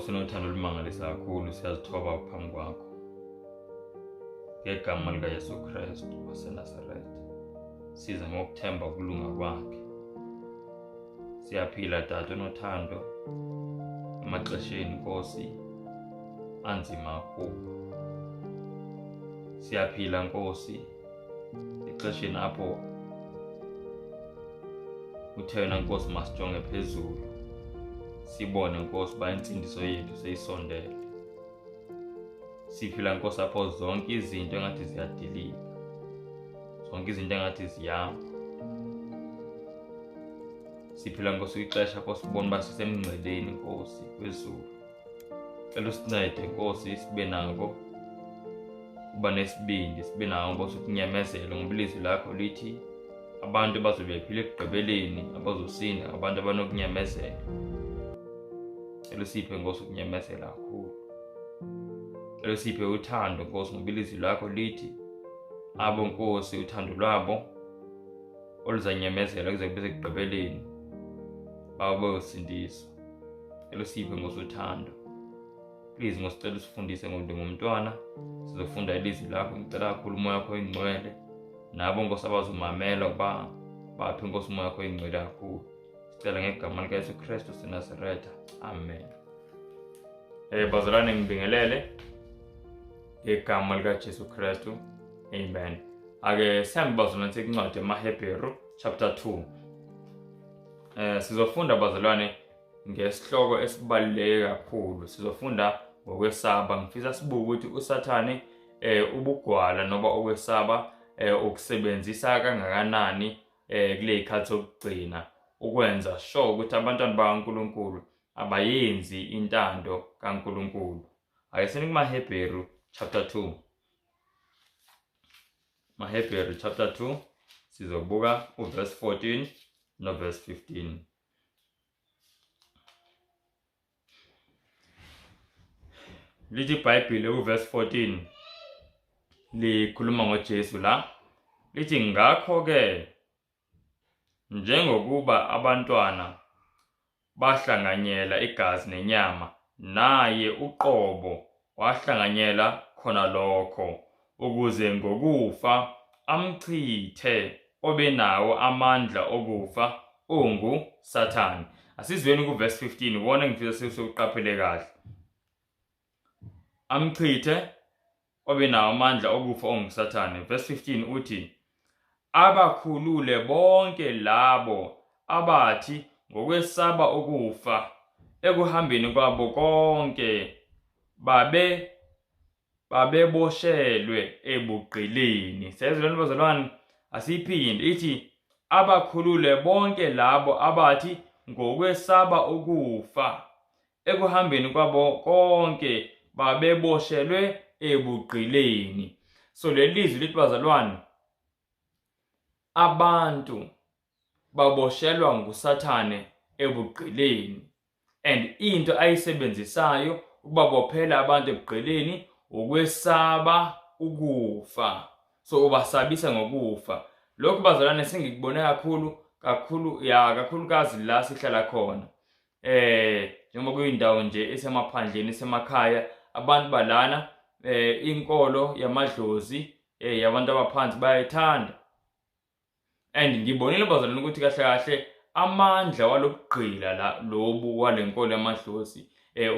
Nkosi onothando olumangalisa kakhulu, siyazithoba phambi kwakho ngegama likaYesu Kristu waseNazaretha. Siza ngokuthemba ukulunga kwakhe. Siyaphila Tata onothando emaxesheni Nkosi anzima kakhulu. Siyaphila Nkosi exesheni apho uthe wena Nkosi masijonge phezulu sibone Nkosi uba intsindiso yethu seyisondele. Siphila Nkosi apho zonke izinto engathi ziyadilika, zonke izinto engathi ziyama. Siphila Nkosi kwixesha apho sibona uba sisemngceleni Nkosi kwezulu. Cela usincede Nkosi sibe nako uba nesibindi, sibe nako Nkosi ukunyamezela, ngoba ilizwi lakho lithi abantu bazobe bephila ekugqibeleni abazosinda abantu abanokunyamezela. Cela usiphe Nkosi ukunyamezela kakhulu. Cela usiphe uthando Nkosi, ngoba ilizwi lakho lithi abo Nkosi uthando lwabo oluzanyamezela kuze kube sekugqibeleni babo bayosindiswa. Cela usiphe Nkosi uthando. Please ngosicela usifundise ngoba ndingumntwana, sizofunda ilizwi lakho. Ngicela kakhulu umoya wakho oyingcwele, nabo Nkosi abazomamela ukuba baphi Nkosi umoya wakho oyingcwele kakhulu. Sicela ngegama likaYesu Kristu seNazaretha, amen. Bazalwane, ngibingelele ngegama likaJesu Kristu, amen. Ake sihambe bazalwane sincwadi yamaHebheru chapter 2. Sizofunda bazalwane ngesihloko esibaluleke kakhulu. Sizofunda ngokwesaba. Ngifisa sibuke ukuthi uSathane ubugwala noma ukwesaba ukusebenzisa kangakanani kule ikhathi zokugcina ukwenza sure ukuthi abantwana bakaNkuluNkulu abayenzi intando kaNkuluNkulu. Ake sini kumaHebheru chapter 2. MaHebheru chapter 2 sizobuka uverse 14 no verse 15. Lithi iBhayibheli kuverse 14 likhuluma ngoJesu la, lithi ngakho ke njengokuba abantwana bahlanganyela igazi nenyama, naye uqobo wahlanganyela khona lokho, ukuze ngokufa amchithe obenawo amandla okufa ungu Sathane. Asizweni kuverse 15, wona ngifisa siwuqaphele kahle. Amchithe obenawo amandla okufa onguSathane. Verse 15 uthi abakhulule bonke labo abathi ngokwesaba ukufa ekuhambeni kwabo konke babeboshelwe ebugqilini. Siyezwa lento bazalwane, asiyiphinde ithi abakhulule bonke labo abathi ngokwesaba ukufa ekuhambeni kwabo konke babeboshelwe ebugqilini. So leli lizwi lithi bazalwane, abantu baboshelwa nguSathane ebugqilini, and into ayisebenzisayo ukubabophela abantu ebugqilini ukwesaba ukufa. So ubasabisa ngokufa. Lokhu bazalwane sengikubone kakhulu kakhulu, ya kakhulukazi la sihlala khona. Njengoba kuyindawo nje esemaphandleni, esemakhaya, abantu balana inkolo yamadlozi yabantu abaphansi bayayithanda. And ngibonile bazalwane ukuthi kahle kahle amandla walobugqila la lobu walenkolo yamadlozi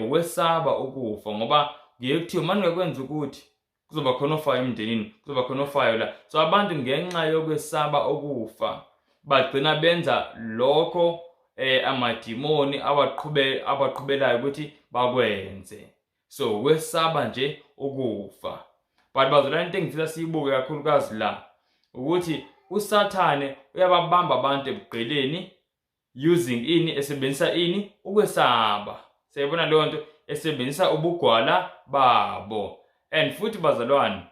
ukwesaba ukufa, ngoba kuye kuthiwe uma ningakwenza ukuthi kuzoba khona ofayo emndenini, kuzoba khona ofayo la. So abantu ngenxa yokwesaba ukufa bagcina benza lokho amadimoni abaqhubelayo ukuthi bakwenze. So ukwesaba nje ukufa. But bazalwane, into engifisa siyibuke kakhulukazi la ukuthi uSathane uyababamba abantu ebugqileni using ini, esebenzisa ini, ukwesaba. Siyayibona leyo nto, esebenzisa ubugwala babo. And futhi bazalwane,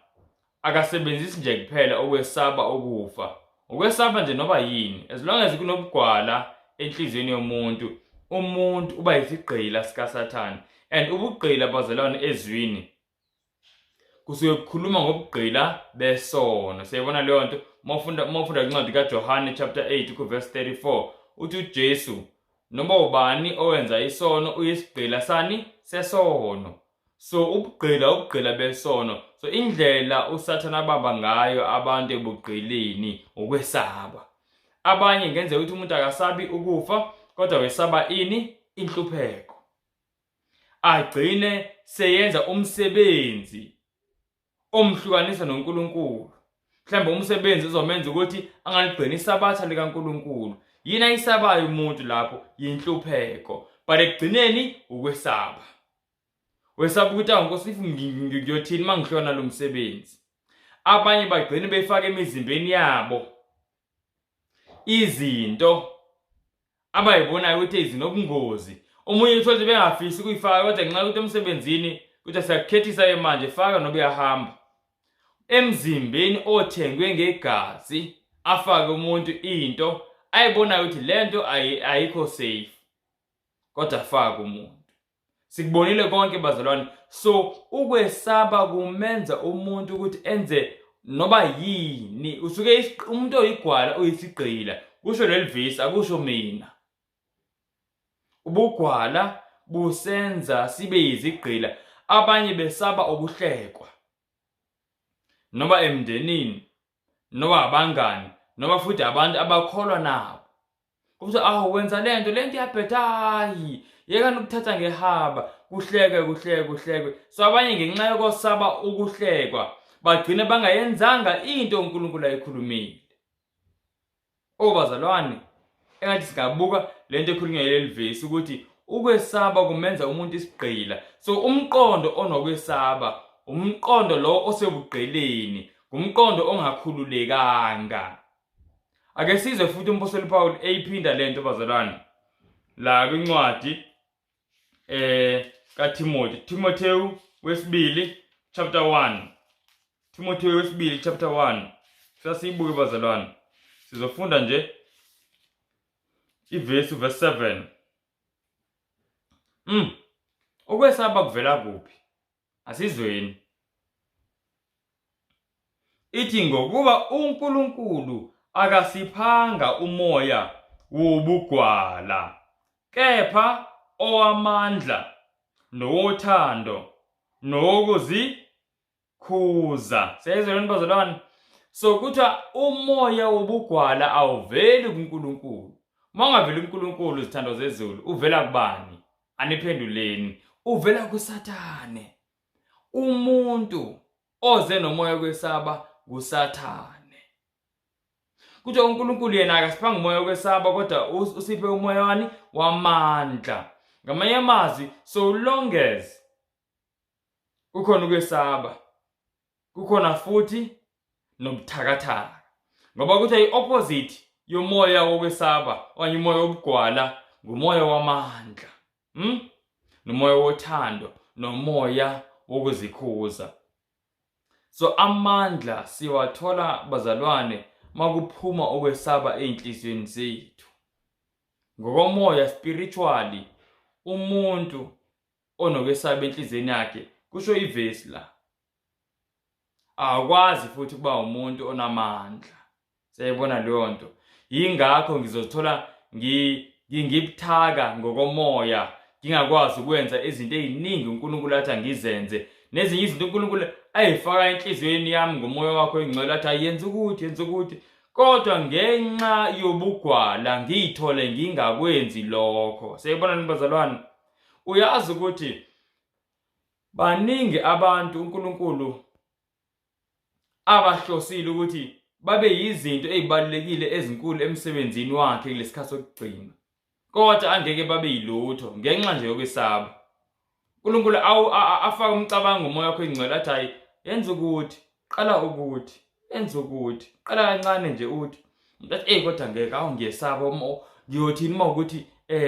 akasebenzisi nje kuphela ukwesaba ukufa, ukwesaba nje noba yini, as long as kunobugwala enhliziyweni yomuntu, umuntu uba yisigqila sikaSathane. And ubugqila bazalwane ezwini kusuke kukhuluma ngobugqila besono. Siyayibona leyo nto uma ufunda incwadi kaJohane chapter 8 ku verse 34, uthi uJesu, Noma ubani owenza isono uyisigqila sani? Sesono. So ubugqila, ubugqila besono. So indlela uSathane abamba ngayo abantu ebugqilini ukwesaba. Abanye ngenzeka ukuthi umuntu akasabi ukufa kodwa wesaba ini? Inhlupheko. Agcine seyenza umsebenzi omhlukanisa noNkulunkulu. Mhlawumbe umsebenzi uzomenza ukuthi angaligcini isabatha likaNkulunkulu. Yini ayisabayo umuntu lapho? Yinhlupheko. But ekugcineni ukwesaba. Wesaba ukuthi awu Nkosi, if ngiyothini uma ngihlona lo msebenzi. Abanye bagcine befaka emizimbeni yabo izinto abayibonayo ukuthi zinobungozi. Omunye uthole ukuthi bengafisi ukuyifaka kodwa ngenxa yokuthi emsebenzini ukuthi siyakukhethisa-ke manje, faka noba uyahamba. Emzimbeni othengwe ngegazi afake umuntu into ayibonayo ukuthi le nto ayikho safe, kodwa afake umuntu. Sikubonile konke bazalwane. So ukwesaba kumenza umuntu ukuthi enze noba yini. Usuke umuntu oyigwala uyisigqila. Kusho leli vesi, akusho mina. Ubugwala busenza sibe yizigqila. Abanye besaba ukuhlekwa. Noma emndenini, noma abangani, noma futhi abantu abakholwa nabo. Kuthi awu wenza lento, lento iyabheda, hayi yekani ukuthatha ngehaba, kuhlekwe kuhlekwe kuhlekwe. So abanye ngenxa yokosaba ukuhlekwa bagcine bangayenzanga into uNkulunkulu ayikhulumile. Oh bazalwane, engathi singabuka lento ekhulunywa yileli vesi ukuthi ukwesaba kumenza umuntu isigqila. So umqondo onokwesaba, umqondo lo osebugqileni, ngumqondo ongakhululekanga. Ake sizwe futhi uMpostoli Paul eyiphinda lento bazalwane la kwincwadi kaTimothy, Timotheu wesibili chapter 1. Timotheu wesibili chapter 1. Sasiyibuke bazalwane. Sizofunda nje ivesi, verse 7. Ukwesaba kuvela kuphi? Asizweni. Ithi ngokuba uNkulunkulu akasiphanga umoya wobugwala, kepha owamandla nowothando nowokuzikhuza. Siyayizwa lento bazalwane? So kuthiwa umoya wobugwala awuveli kuNkulunkulu. Uma ungaveli kuNkulunkulu, izithando zezulu, uvela kubani? Aniphenduleni. Uvela kuSathane. Umuntu oze nomoya wokwesaba nguSathane. Kuthiwa uNkulunkulu yena akasiphanga umoya wokwesaba kodwa usiphe umoya wani? Wamandla. Ngamanye amazwi, so long as kukhona ukwesaba, kukhona futhi nobuthakathaka. Ngoba kuthiwa i-opposite yomoya wokwesaba okanye umoya wobugwala ngumoya wamandla. Nomoya wothando nomoya wokuzikhuza. So amandla siwathola bazalwane makuphuma ukwesaba ezinhliziyweni zethu. Ngokomoya, spiritually, umuntu onokwesaba enhliziyweni yakhe, kusho ivesi la, akwazi futhi ukuba umuntu onamandla. Siyayibona leyo nto. Yingakho ngizothola ngibuthaka ngokomoya, ngingakwazi ukwenza izinto eziningi uNkulunkulu athi angizenze, nezinye izinto uNkulunkulu ayifaka enhliziyweni yami ngomoya wakho oyingcwele athi ayenze ukuthi, yenze ukuthi, kodwa ngenxa yobugwala ngiyithole ngingakwenzi lokho. Siyayibona ni bazalwane? Uyazi ukuthi baningi abantu uNkulunkulu abahlosile ukuthi babe yizinto ezibalulekile ezinkulu emsebenzini wakhe kulesikhathi sokugcina, kodwa angeke babe yilutho ngenxa nje yokwesaba. uNkulunkulu afake umcabango umoya wakho ingcwele athi hayi yenza ukuthi, qala ukuthi, yenza ukuthi, qala kancane nje uthi umuntu athi hey kodwa ngeke, awu ngiyesaba, ngiyothini uma ukuthi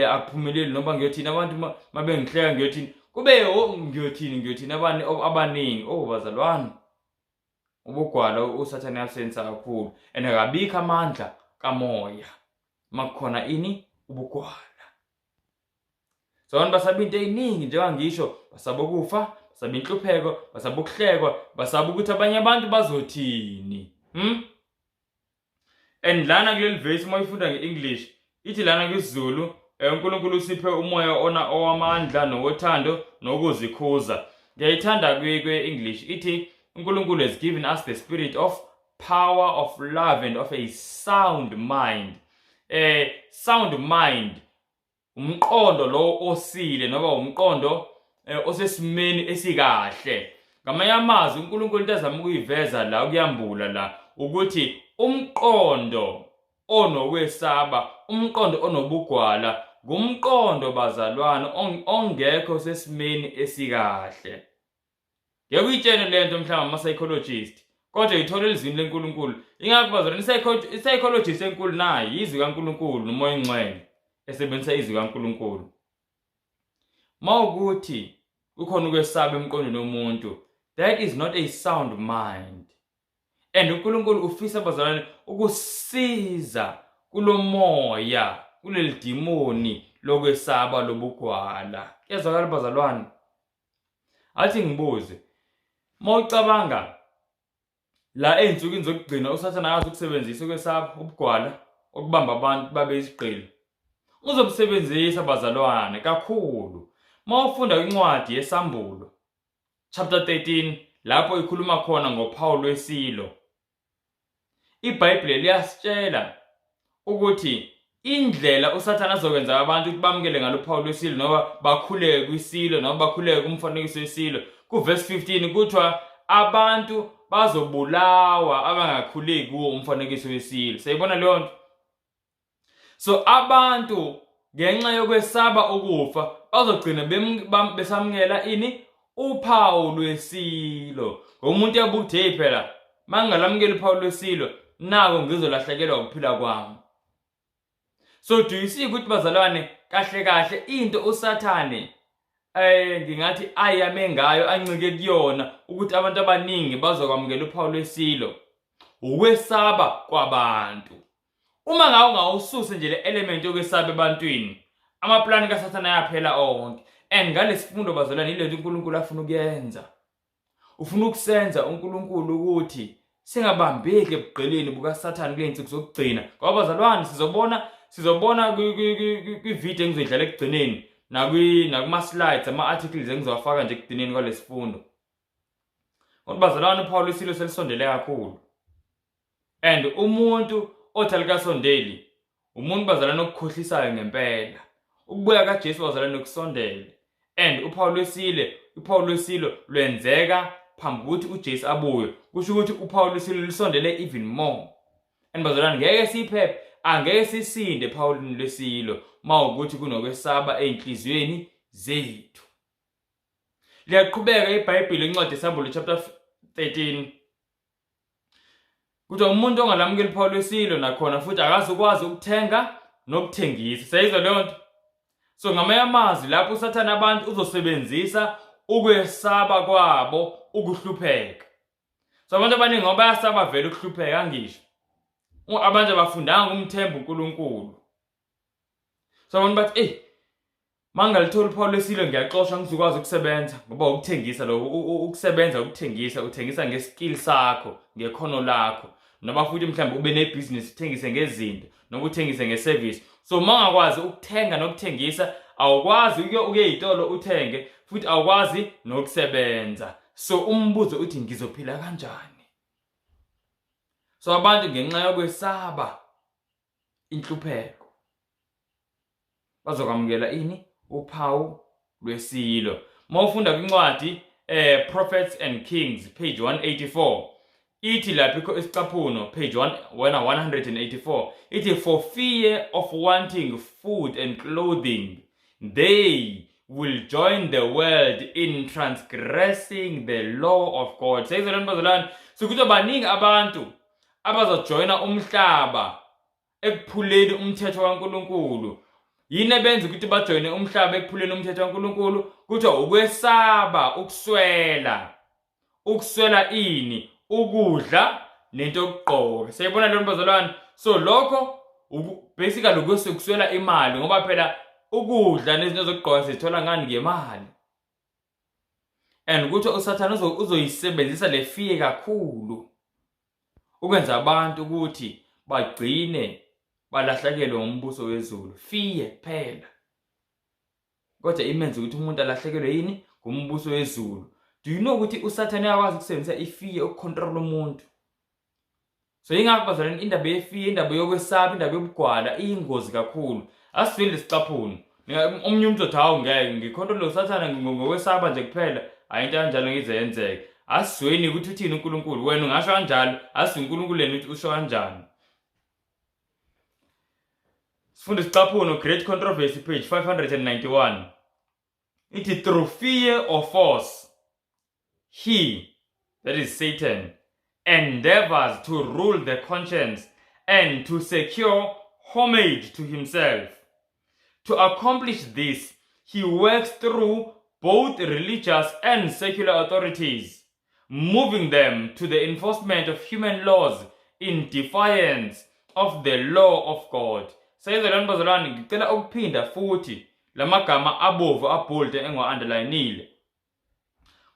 akuphumeleli, noma ngiyothini abantu mabengihleka, ngiyothini kube ngiyothini, ngiyothini abaningi. Oh bazalwane, ubugwala uSathane uyasensa kakhulu and akabikho amandla kamoya makukhona ini ubugwala. So abantu basaba into eziningi, njengoba ngisho, basaba ukufa, basaba inhlupheko, basaba ukuhlekwa, basaba ukuthi abanye abantu bazothini. And lana kuleli verse uma uyifunda nge-English ithi lana kwisiZulu uNkulunkulu usiphe umoya ona owamandla nowothando nokuzikhuza. Ngiyayithanda kwi-English ithi uNkulunkulu has given us the spirit of power, of love and of a sound mind. Sound mind umqondo lo osile noma umqondo osesimeni esikahle. Ngamanye amazwi uNkulunkulu into azama ukuyiveza la, ukuyambula la, ukuthi umqondo onokwesaba, umqondo onobugwala, ngumqondo bazalwane ongekho sesimeni esikahle. Ngeke uyitshele lento mhlawumbe ama-psychologist, kodwa uyithola elizwini leNkulunkulu. Ingakho bazalwane i-psychologist enkulu nayo izwi kaNkulunkulu noMoya oNgcwele esebenzisa izwi kaNkulunkulu. Mawukuthi kukhona ukwesaba emqondweni womuntu, that is not a sound mind. And uNkulunkulu ufisa bazalwane ukusiza kulomoya, kuleli dimoni lokwesaba lobugwala. Kuyazwakala bazalwane? Athi ngibuze, mawucabanga la ey'nsukwini zokugcina uSathane akazi ukusebenzisa ukwesaba ubugwala okubamba abantu babe izigqila. Uzobusebenzisa bazalwane kakhulu. Mawufunda incwadi yeSambulo chapter 13 lapho ikhuluma khona ngophawu lwesilo, iBhayibheli liyasitshela ukuthi indlela uSathane azokwenza abantu ukuthi bamukele ngalo phawu lwesilo noma bakhuleke kwisilo noma bakhuleke kumfanekiso wesilo. Kuverse 15 kuthiwa abantu bazobulawa abangakhuleki kuwo umfanekiso wesilo. Siyayibona leyo nto? So abantu ngenxa yokwesaba ukufa bazogcina besamukela ini? Uphawu lwesilo. Ngoba umuntu uyabuka ukuthi hey phela mangingalamukeli uphawu lwesilo nako ngizolahlekelwa ukuphila kwami. So do you see ukuthi bazalwane kahle kahle into uSathane ngingathi ayame ngayo, ancike kuyona ukuthi abantu abaningi bazokwamukela uphawu lwesilo, ukwesaba kwabantu. Uma ngawe ungawususe nje le element yokwesaba ebantwini, amaplani kaSathane ayaphela onke. And ngalesifundo bazalwane yilento uNkulunkulu afuna ukuyenza. Ufuna ukusenza uNkulunkulu ukuthi singabambeki ebugqilini bukaSathane kule nsuku zokugcina. Ngoba bazalwane sizobona kwi-video engizoyidlala ekugcineni, nakuma-slides, ama-articles engizowafaka nje ekugcineni kwalesifundo. Ngoba bazalwane uphawu lwesilo selisondele kakhulu. And umuntu othi alikasondeli umuntu bazalwane okukhohlisayo ngempela. Ukubuya kaJesu bazalwane kusondele. And uphawu lwesilo lwenzeka phambi kokuthi uJesu abuye. Kusho ukuthi uphawu lwesilo lusondele even more. And bazalwane ngeke siphephe, angeke sisinde ephawulini lwesilo mawukuthi kunokwesaba ey'nhliziyweni zethu. Liyaqhubeka iBhayibheli incwadi yeSambulo chapter 13. Kuthiwa umuntu ongalamukeli uphawu lwesilo nakhona futhi akazukwazi ukuthenga nokuthengisa. Siyayizwa leyo nto? So ngamanye amazwi lapho uSathane abantu uzosebenzisa ukwesaba kwabo ukuhlupheka. So abantu abaningi ngoba bayasaba vele ukuhlupheka, angisho. Abantu abafundanga ukumthemba uNkulunkulu. So abantu bathi ey mangalithola uphawu lwesilo ngiyaxoshwa, ngizokwazi ukusebenza, ngoba ukuthengisa lokho, ukusebenza ukuthengisa, uthengisa ngeskill sakho, ngekhono lakho, noma futhi mhlawumbe ube nebusiness uthengise ngezinto noma uthengise ngeservice. So uma ungakwazi ukuthenga nokuthengisa, awukwazi uye ey'tolo uthenge, futhi awukwazi nokusebenza. So umbuzo uthi ngizophila kanjani? So abantu ngenxa yokwesaba inhlupheko bazokwamukela ini? Uphawu lwesilo. Mawufunda kwincwadi Prophets and Kings page 184, ithi lapho isicaphuno page 184 ithi for fear of wanting food and clothing they will join the world in transgressing the law of God. Seyizolani bazalwane, sikuthi baningi abantu abazojoyina umhlaba ekuphuleni umthetho kaNkulunkulu. Yini ebenza ukuthi bajoyine umhlaba ekuphuleni umthetho kaNkulunkulu? Kuthiwa ukwesaba ukuswela. Ukuswela ini? Ukudla nento yokugqoka. Siyayibona leyo bazalwane. So lokho basically ukuswela imali, ngoba phela ukudla nezinto zokugqoka sizithola ngani? Ngemali. And ukuthi uSathane uzoyisebenzisa le fear kakhulu ukwenza abantu ukuthi bagcine balahlekelwe ngumbuso wezulu. Fear kuphela. Kodwa imenze ukuthi umuntu alahlekelwe yini? Ngumbuso wezulu. Do you know ukuthi uSathane uyakwazi ukusebenzisa ifear ukucontrol umuntu? So yingakho bazalwane indaba yefear, indaba yokwesaba, indaba yobugwala iyingozi kakhulu. Asivile lesicaphuni. Omunye umuntu uthi hawu ngeke ngicontrol uSathane ngokwesaba nje kuphela. Hayi into kanjalo ngize yenzeke. Asizweni ukuthi uthini uNkulunkulu. Wena ungasho kanjalo, asizwe uNkulunkulu yena ukuthi usho kanjani. Sifunde isicaphuno Great Controversy page 591. Ithi through fear or force he that is Satan endeavors to rule the conscience and to secure homage to himself. To accomplish this, he works through both religious and secular authorities, moving them to the enforcement of human laws in defiance of the law of God. Sayizalwane bazalwane, ngicela ukuphinda futhi lamagama abovu abold engiwa-underlinile.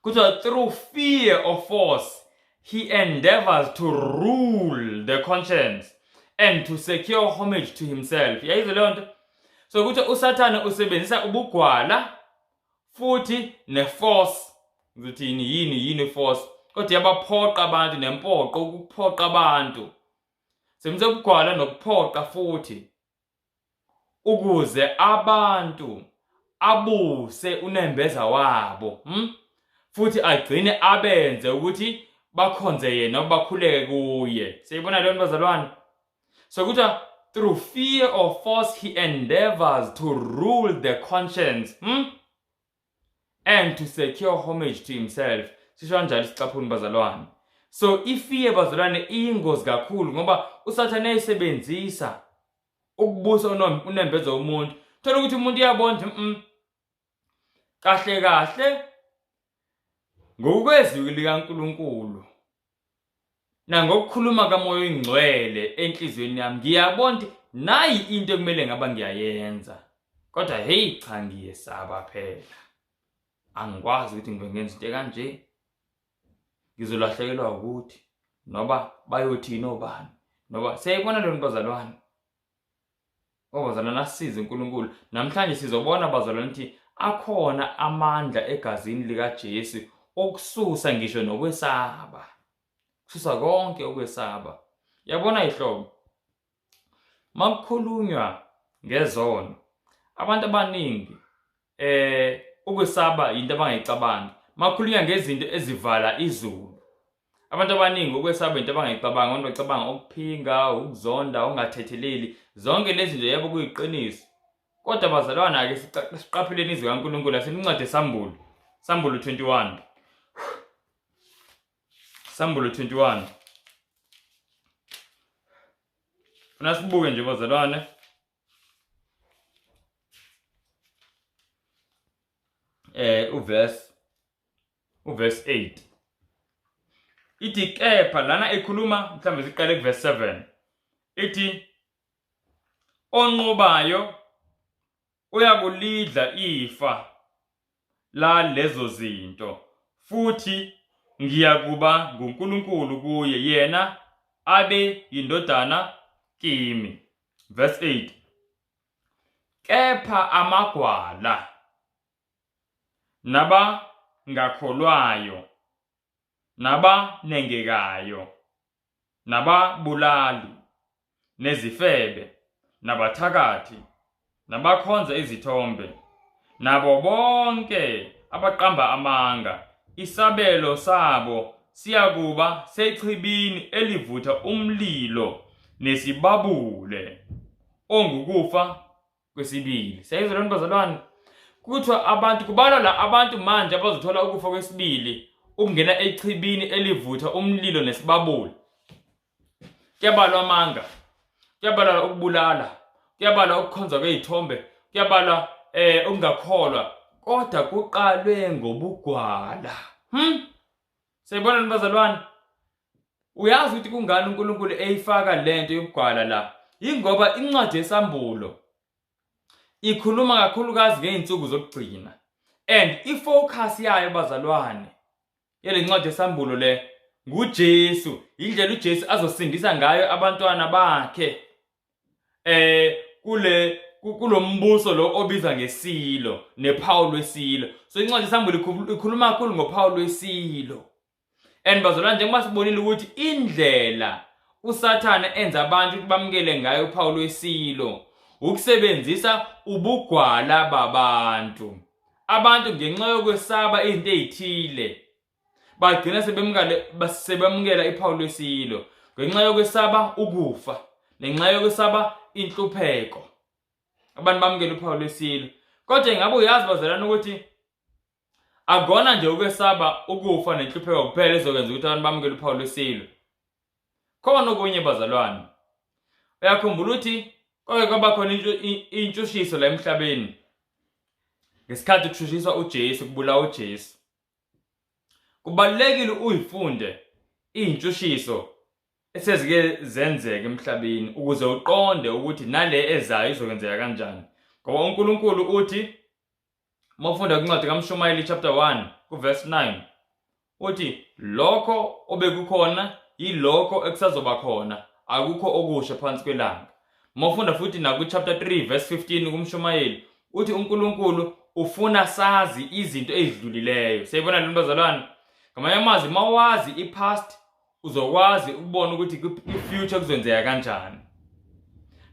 Kuthiwa through fear of force he endeavors to rule the conscience and to secure homage to himself. Yayizwe leyo nto? So kuthiwa uSathane usebenzisa ubugwala futhi neforce. Ngizothi yini yini yini force? Kodwa iyabaphoqa abantu nempoqo ukuphoqa abantu. Sebenzisa ubugwala nokuphoqa futhi ukuze abantu abuse unembeza wabo Futhi agcine abenze ukuthi bakhonze yena bakhuleke kuye. Siyibona leyo nto bazalwane? So kuthiwa through fear or force he endeavors to rule the conscience and to secure homage to himself. Sisho kanjalo isicaphuni bazalwane. So ifear bazalwane iyingozi kakhulu ngoba uSathane uyayisebenzisa ukubusa unembeza womuntu. Thola ukuthi umuntu uyabona ukuthi kahle kahle ngokwezwi likaNkuluNkulu nangokukhuluma kaMoya oyiNgcwele enhliziyweni yami ngiyabona ukuthi nayi into ekumele ngaba ngiyayenza, kodwa hey cha ngiyesaba phela, angikwazi ukuthi ngibe ngenza into ekanje, ngizolahlekelwa ukuthi noba bayothini obani, noba siyayibona leyo nto bazalwane. Oh bazalwane, asize uNkulunkulu. Namhlanje sizobona bazalwane ukuthi akhona amandla egazini likaJesu okususa ngisho nokwesaba. Kususa konke ukwesaba. Yabona ihlobo. Makukhulunywa ngezono, abantu abaningi ukwesaba into abangayicabangi. Makukhulunywa ngezinto ezivala izulu, abantu abaningi ukwesaba into abangayicabangi. Abantu bacabanga ukuphinga, ukuzonda, ukungathetheleli, zonke lezi zinto yebo kuyiqiniso. Kodwa bazalwane ake siqapheleni izwi kaNkulunkulu asencwadi eSambulo, Sambulo 21. Sambulo 21. Funa sibuke nje bazalwane. Uverse 8 ithi kepha lana ikhuluma mhlawumbe siqale kuverse 7 ithi onqobayo uyakulidla ifa lalezo zinto futhi ngiyakuba nguNkulunkulu kuye yena abe yindodana kimi. Verse 8 kepha amagwala nabangakholwayo nabanengekayo nababulali nezifebe nabathakathi nabakhonza izithombe nabo bonke abaqamba amanga isabelo sabo siyakuba sechibini elivutha umlilo nesibabule ongukufa kwesibili. Siyayizwa lento bazalwane? Kuthiwa abantu kubalwa la abantu manje abazothola ukufa kwesibili ukungena echibini elivutha umlilo nesibabule. Kuyabalwa amanga, kuyabalwa ukubulala, kuyabalwa ukukhonza kwezithombe, kuyabalwa ukungakholwa, kodwa kuqalwe ngobugwala. Siyibona bazalwane? Uyazi ukuthi kungani uNkulunkulu eyifaka lento yobugwala la? Yingoba incwadi yeSambulo ikhuluma kakhulukazi ngey'nsuku zokugcina and ifocus yayo bazalwane yale ncwadi yeSambulo le nguJesu, indlela uJesu azosindisa ngayo abantwana bakhe. Kule kulombuso lo obizwa ngesilo nephawu lwesilo. So incwadi yeSambulo ikhuluma kakhulu ngophawu lwesilo. And bazalwane, njengoba sibonile ukuthi indlela uSathane enza abantu ukuthi bamukele ngayo uphawu lwesilo ukusebenzisa ubugwala babantu. Abantu ngenxa yokwesaba izinto ezithile bagcina sebemukela iphawu lwesilo ngenxa yokwesaba ukufa, ngenxa yokwesaba inhlupheko. Abantu bamukela uphawu lwesilo. Kodwa ingabe uyazi bazalwane ukuthi akona nje ukwesaba ukufa nenhlupheko kuphela ezokwenza ukuthi abantu bamukele uphawu lwesilo? Khona okunye bazalwane. Uyakhumbula ukuthi kwake kwaba khona intshushiso la emhlabeni ngesikhathi kushushiswa uJesu, kubulawa uJesu. Kubalulekile uyifunde iy'ntshushiso esezike zenzeka emhlabeni ukuze uqonde ukuthi nale ezayo izokwenzeka kanjani, ngoba uNkulunkulu uthi uma ufunda kwincwadi kaMshumayeli chapter 1 kuverse 9 uthi lokho obekukhona yilokho ekusazoba khona, akukho okusha phansi kwelanga. Uma ufunda futhi nakwi-chapter 3 verse 15 kuMshumayeli uthi uNkulunkulu ufuna sazi izinto ezidlulileyo. Siyayibona le bazalwane. Ngamanye amazwi, uma wazi i-past uzokwazi ukubona ukuthi i-future kuzwenzeka kanjani.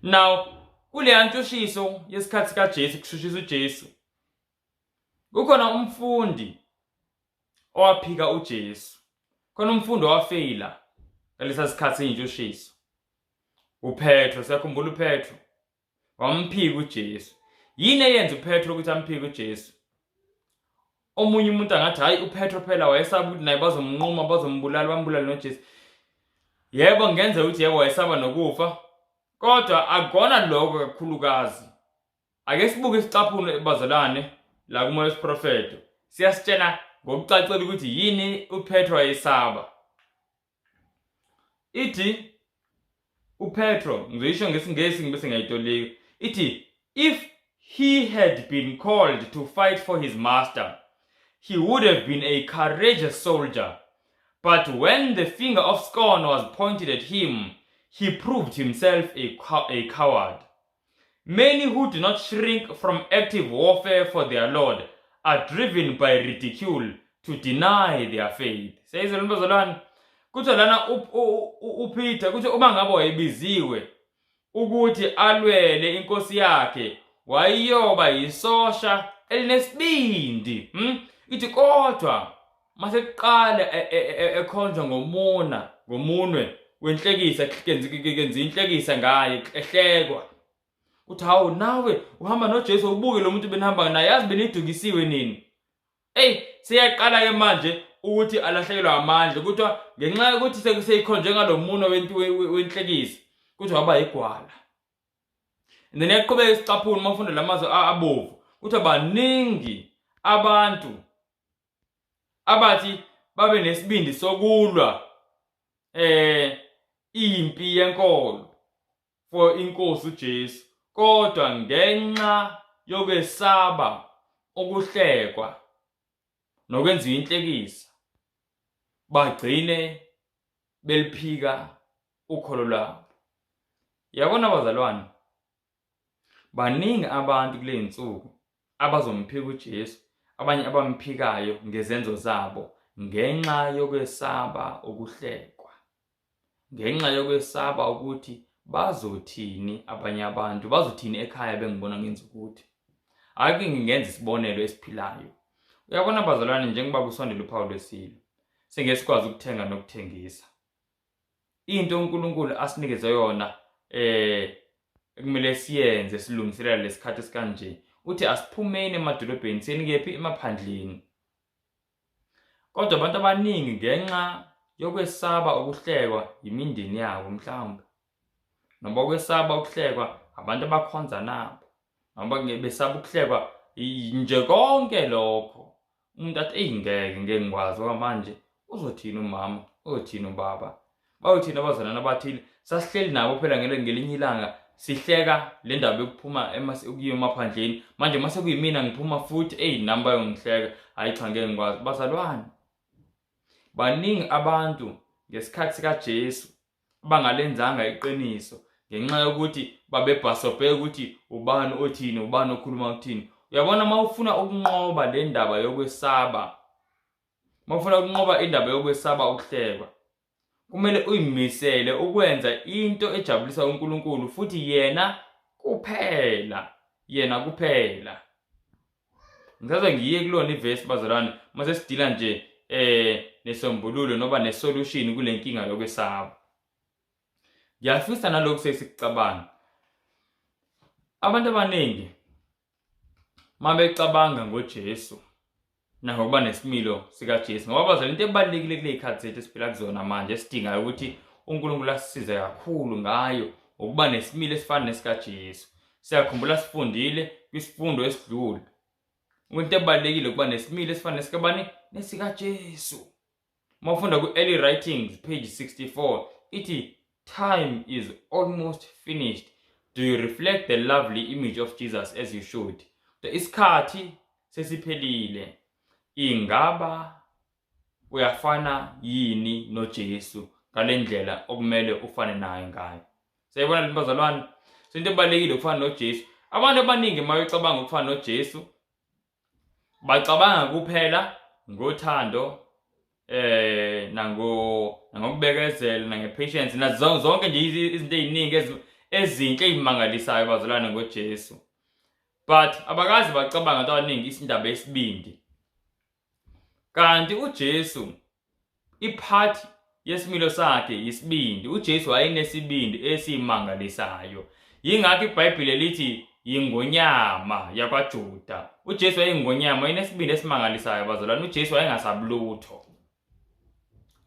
Now kuleya ntshushiso yesikhathi sikaJesu, kushushisa uJesu, kukhona umfundi owaphika uJesu, khona umfundi owafeyila ngalesa sikhathi seyintshushiso, uPetro. Siyakhumbula uPetro wamphika uJesu. Yini eyenza uPetro ukuthi amphike uJesu? Omunye umuntu angathi hayi, uPetro phela wayesaba ukuthi naye bazomnquma, bazombulala, bambulale noJesu. Yebo, ngenza ukuthi yebo wayesaba nokufa, kodwa akona lokho kakhulukazi. Ake sibuke isicaphuno bazalwane la kumoya wesiprofetho, siyasitshela ngokucacile ukuthi yini uPetro wayesaba. Ithi uPetro, ngizoyisho ngesiNgesi ngibese ngiyayitolika, ithi if he had been called to fight for his master, he would have been a courageous soldier, but when the finger of scorn was pointed at him, he proved himself a coward. Many who do not shrink from active warfare for their Lord are driven by ridicule to deny their faith. Siyayizwa lento bazalwane? Kuthiwa lana uPeter, kuthiwa uma ngabe wayebiziwe ukuthi alwele inkosi yakhe, wayeyoba yisosha elinesibindi. Ithi kodwa mase kuqala ekhonjwa ngomona, ngomunwe wenhlekisa, kenza inhlekisa ngaye, ehlekwa, uthi hawu, nawe uhamba noJesu, ubuke lo muntu benihamba naye, yazi benidukisiwe nini. Ey, siyaqala ke manje ukuthi alahlekelwa amandla, kuthiwa ngenxa yokuthi sekuseyikhonjwe ngalomuno wenhlekisa, kuthiwa waba igwala. And then yaqhubeka isicaphuni, uma ufunda lamazwi abovu, kuthiwa baningi abantu abathi babe nesibindi sokulwa impi yenkolo for inkosi uJesu, kodwa ngenxa yokwesaba ukuhlekwa nokwenziwa inhlekisa bagcine beliphika ukholo lwabo. Yabona bazalwane, baningi abantu kule nsuku abazomphika uJesu, abanye abamphikayo ngezenzo zabo ngenxa yokwesaba ukuhlekwa, ngenxa yokwesaba ukuthi bazothini abanye abantu, bazothini ekhaya bengibona ngenza ukuthi. Ake ngingenza isibonelo esiphilayo. Uyabona bazalwane, njengoba kusondela uphawu lwesilo, singeke sikwazi ukuthenga nokuthengisa. Into uNkulunkulu asinikeze yona ekumele siyenze silungiselela lesikhathi esikanje, uthi asiphumeni emadolobheni siyeni kephi? Emaphandleni. Kodwa abantu abaningi ngenxa yokwesaba ukuhlekwa yimindeni yabo mhlawumbe, noma ukwesaba ukuhlekwa abantu abakhonza nabo, noma besaba ukuhlekwa nje konke lokho, umuntu athi eyi ngeke ngeke ngikwazi ngoba manje uzothini umama, uzothini ubaba, bayothini abazalwane abathile sasihleli nabo phela ngelinye ilanga sihleka le ndaba yokuphuma ukuya emaphandleni, manje mase kuyimina ngiphuma futhi eyi nami bayongihleka, hhayi cha ngeke ngikwazi. Bazalwane, baningi abantu ngesikhathi sikaJesu abangalenzanga iqiniso Ngenxa yokuthi babebhasobhe ukuthi ubani othini, ubani okhuluma ukuthini. Uyabona, uma ufuna ukunqoba le ndaba yokwesaba, uma ufuna ukunqoba indaba yokwesaba ukuhlekwa, kumele uyimisele ukwenza into ejabulisa uNkulunkulu futhi yena kuphela, yena kuphela. Ngisaze ngiye kulona ivesi bazalwane, mase sidila nje nesombululo noba nesolution kule nkinga yokwesaba. Ngiyafisa nalokhu sesikucabanga. Abantu abaningi mabecabanga ngoJesu nangokuba nesimilo sikaJesu, ngoba bazalwane into ebalulekile kule zikhathi zethu esiphila kuzona manje esidingayo ukuthi uNkulunkulu asisize kakhulu ngayo ukuba nesimilo esifana nesikaJesu. Siyakhumbula sifundile kwisifundo esidlule into ebalulekile ukuba nesimilo esifana nesikabani? NesikaJesu. Uma ufunda ku-Early Writings page 64 ithi, "Time is almost finished. Do you reflect the lovely image of Jesus as you should?" Isikhathi sesiphelile, ingaba uyafana yini noJesu ngale ndlela okumele ufane naye ngayo? Siyayibona le bazalwane. So into ebalulekile ukufana noJesu. Abantu abaningi uma becabanga ukufana noJesu bacabanga kuphela ngothando, nangokubekezela, nange-patience, nazo zonke nje izinto eziningi ezinhle ezimangalisayo bazalwane ngoJesu, but abakazi bacabanga abantu abaningi isindaba yesibindi. Kanti uJesu, ipart yesimilo sakhe yisibindi. UJesu wayenesibindi esimangalisayo, yingakho iBhayibheli lithi yingonyama yakwaJuda. UJesu wayengonyama, wayenesibindi esimangalisayo bazalwane. UJesu wayengasabi lutho.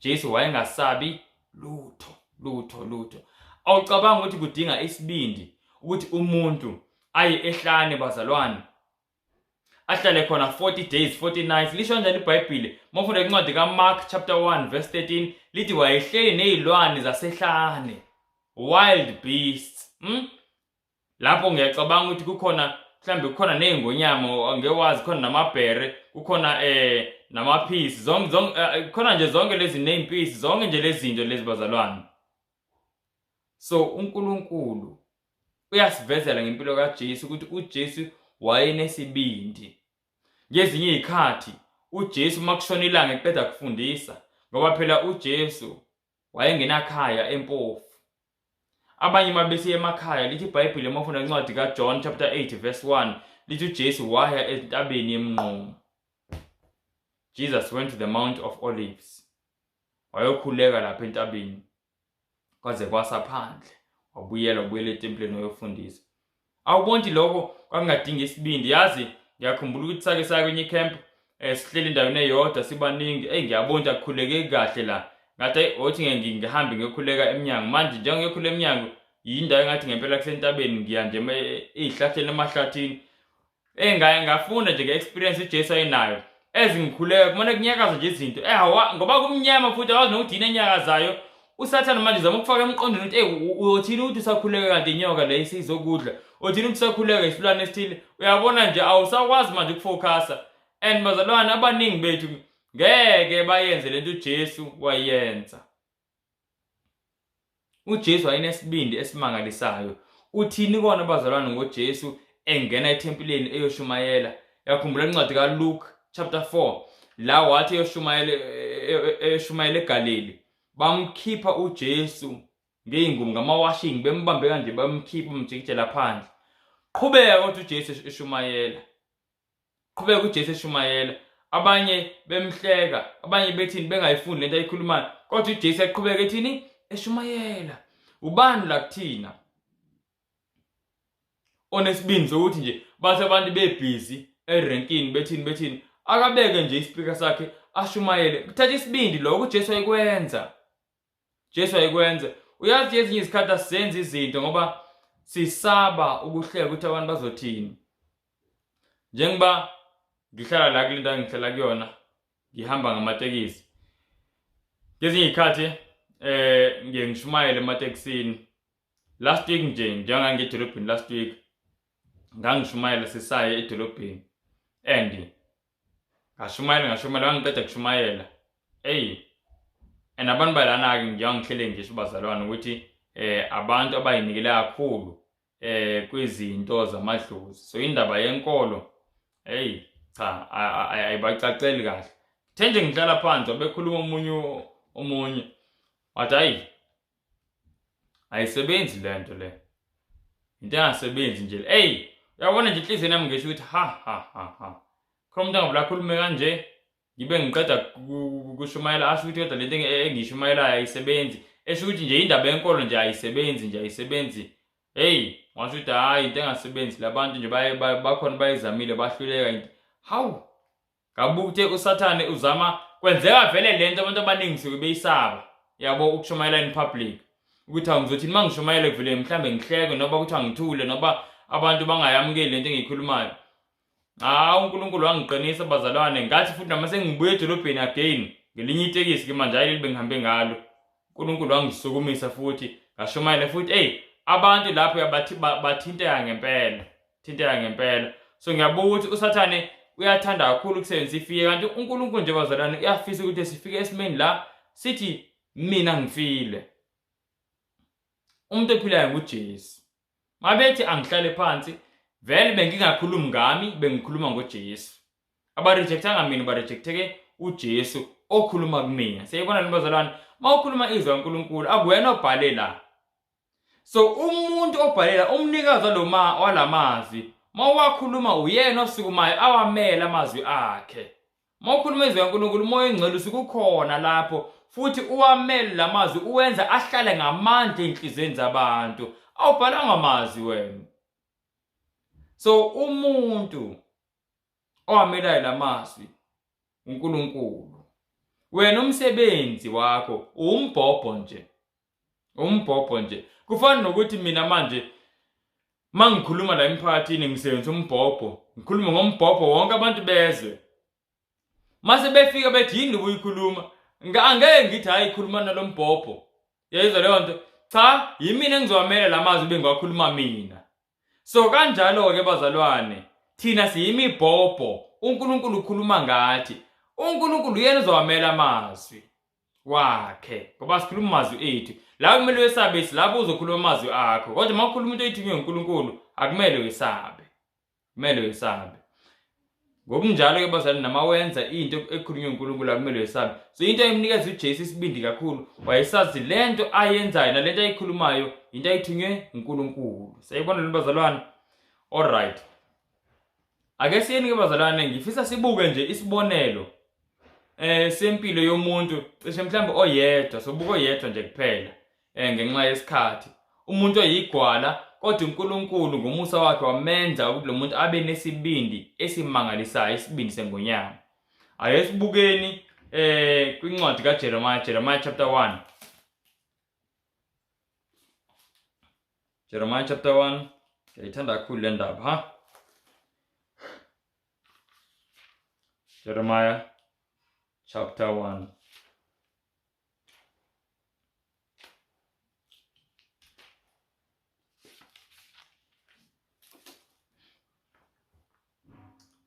Jesu wayengasabi lutho, lutho, lutho. Awucabanga ukuthi kudinga isibindi ukuthi umuntu aye ehlane bazalwane, ahlale khona 40 days 40 nights? Lisho kanjani iBhayibheli? Mawufunda incwadi kaMark chapter 1 verse 13, lithi wayehleli nezilwane zasehlane, wild beasts. Lapho ngiyacabanga ukuthi kukhona mhlambe kukhona nezingonyama, ngewazi khona namabhere, kukhona namaphisi, zonke zonke, khona nje zonke lezi nezimpisi, zonke nje lezi zinto lezi bazalwane. So uNkulunkulu uyasivezela ngempilo kaJesu ukuthi uJesu wayenesibindi. Ngezinye izikhathi uJesu makushona ilanga eqeda kufundisa, ngoba phela uJesu wayengenakhaya, empofu. Abanye mabesiya emakhaya, lithi iBhayibheli uma ufunda incwadi kaJohn chapter 8 verse 1, lithi uJesu waya entabeni yemnqumo. Jesus went to the Mount of Olives, wayokhuleka lapha entabeni kwaze kwasa phandle, wabuyela, wabuyela etempeleni wayofundisa. Awubonti lokho kwakungadingi isibindi? Yazi, ngiyakhumbula ukuthi sake saya kwenye icamp, sihleli endaweni eyodwa sibaningi. Eyi, ngiyabona ukuthi akukhulekeki kahle la. Ngathi, "Ayi, othi ngeke ngihambe ngiyokhuleka emnyango." Manje njengoba ngiyokhuleka emnyango, yindawo engathi ngempela kusentabeni, ngiya nje ey'hlahleni, emahlathini. Engaye ngafunda nje nge-experience uJesu ayenayo. Ezingikhuleka kumane kunyakaza nje izinto, hawa, ngoba kumnyama futhi awazi nokuthi yini enyakazayo. USathane manje uzama ukufaka emqondweni ukuthi, "Ey, uyothini ukuthi usakhuleka kanti inyoka le isizokudla? Uthini ukuthi usakhuleka isilwane esithile?" Uyabona nje, awusakwazi manje ukufocusa. And bazalwane, abaningi bethu ngeke bayenze lento uJesu wayenza. UJesu wayenesibindi esimangalisayo. Uthini kona bazalwane ngoJesu engena ethempelini eyoshumayela? Yakhumbula incwadi kaLuke chapter 4, la wathi eyoshumayela, eyoshumayela eGalili, bamkhipha uJesu ngeyingubo, ngamawashing, bembambe kanje, bamkhipha, bamjikijela phandle. Qhubeka kodwa uJesu eshumayela, qhubeka uJesu eshumayela, abanye bemhleka, abanye bethini, bengayifundi lento ayikhulumayo, kodwa uJesu eqhubeka ethini? Eshumayela. Ubani la kuthina onesibindi sokuthi nje bathi abantu bebhizi erenkini, bethini bethini, akabeke nje ispeaker sakhe ashumayele? Kuthatha isibindi lokho uJesu ayikwenza. Jesu ayikwenza. Uyazi, ezinye izikhathi asizenzi izinto ngoba sisaba ukuhleka, ukuthi abantu bazothini. Njengoba ngihlala la kule ndawo engihlala kuyona, ngihamba ngamatekisi. Ngezinye izikhathi ngiye ngishumayele ematekisini. Last week nje, njengoba ngedolobheni last week, ngangishumayela sisaye edolobheni and ngashumayela, ngashumayela, ngangiqeda kushumayela. Eyi, and abantu balana-ke, njengoba ngihlele ngisho bazalwane ukuthi Abantu abayinikele kakhulu kwizinto zamadlozi. So indaba yenkolo, hey cha, ayibacaceli kahle. Kuthe nje ngihlala phansi wabekhuluma omunye wathi hayi ayisebenzi le nto le, into engasebenzi nje. Eyi, uyabona nje inhliziyweni yami ngisho ukuthi ha ha ha ha, khona umuntu angavula akhulume kanje, ngibe ngiqeda kushumayela asho ukuthi kodwa lento engiyishumayelayo ayisebenzi, esho ukuthi nje indaba yenkolo nje ayisebenzi nje, ayisebenzi. Hey, washo ukuthi hhayi into engasebenzi, labantu nje bakhona bayizamile bahluleka. Hawu, ngabuka ukuthi uSathane uzama kwenzeka vele lento abantu abaningi suke beyisaba, yabo, ukushumayela in public, ukuthi awu ngizothini uma ngishumayele kuvele mhlambe ngihleke, noba kuthiwa ngithule, noba abantu bangayamukeli lento engiyikhulumayo. Hawu, uNkulunkulu wangiqinisa bazalwane, ngathi futhi noma sengibuye edolobheni again ngelinye itekisi ke manje, hayi leli bengihambe ngalo, uNkulunkulu wangisukumisa futhi ngashumayela futhi. Eyi, abantu lapho bathinteka ngempela, thinteka ngempela. So ngiyabuka ukuthi uSathane uyathanda kakhulu ukusebenzisa ifike, kanti uNkulunkulu nje bazalwane uyafisa ukuthi sifike esimeni la sithi mina ngifile, umuntu ophilayo nguJesu. Mabethi angihlale phansi, vele bengingakhulumi ngami, bengikhuluma ngoJesu. Abarejectanga mina, barejecteke uJesu okhuluma kumina. Siyayibona le bazalwane, uma ukhuluma izwi kaNkulunkulu akuwena obhale la. So umuntu obhalela umnikazi waloma walamazwi, uma uwakhuluma uyena osukumayo awamele amazwi akhe. Uma ukhuluma izwi kaNkulunkulu, uMoya oNgcwele usuke ukhona lapho futhi uwamele lamazwi, uwenza ahlale ngamandla ey'nhliziyweni zabantu. Awubhalanga amazwi wena. So umuntu owamelayo lamazwi uNkulunkulu. Wena umsebenzi wakho umbhobho nje. Umbhobho nje. Kufana nokuthi mina manje mangikhuluma la emphakathini ngisebenzisa umbhobho, ngikhulume ngombhobho wonke abantu bezwe. Mase befika bethi yini ubuyikhuluma, angeke ngithi hayi khuluma nalombhobho. Yayizwa leyo nto? Cha, yimina engizowamela lamazwi bengiwakhuluma mina. So kanjalo-ke bazalwane, thina siyimibhobho, uNkulunkulu ukhuluma ngathi. uNkulunkulu uyena uzowamela amazwi wakhe, ngoba sikhuluma amazwi ethu. La kumele wesabe lapho uzokhuluma amazwi akho, kodwa uma ukhuluma into oyithunywe uNkulunkulu akumele wesabe, kumele wesabe. Ngokunjalo-ke bazalwane, nama wenza into ekhulunywe uNkulunkulu akumele wesabe. So into ayimnikeza uJesu isibindi kakhulu, wayesazi lento ayenzayo nalento ayikhulumayo into ayithunywe uNkulunkulu. Siyayibona le bazalwane? Alright, ake siyeni ke bazalwane, ngifisa sibuke nje isibonelo sempilo yomuntu cishe mhlawumbe oyedwa, sobuka oyedwa nje kuphela ngenxa yesikhathi. Umuntu oyigwala, kodwa uNkulunkulu ngomusa wakhe wamenza ukuthi lo muntu abe nesibindi esimangalisayo, isibindi sengonyama. Ake sibukeni kwincwadi kaJeremiah, Jeremiah chapter 1. Jeremiah chapter 1, ngiyayithanda kakhulu le ndaba, ha? Jeremiah chapter 1.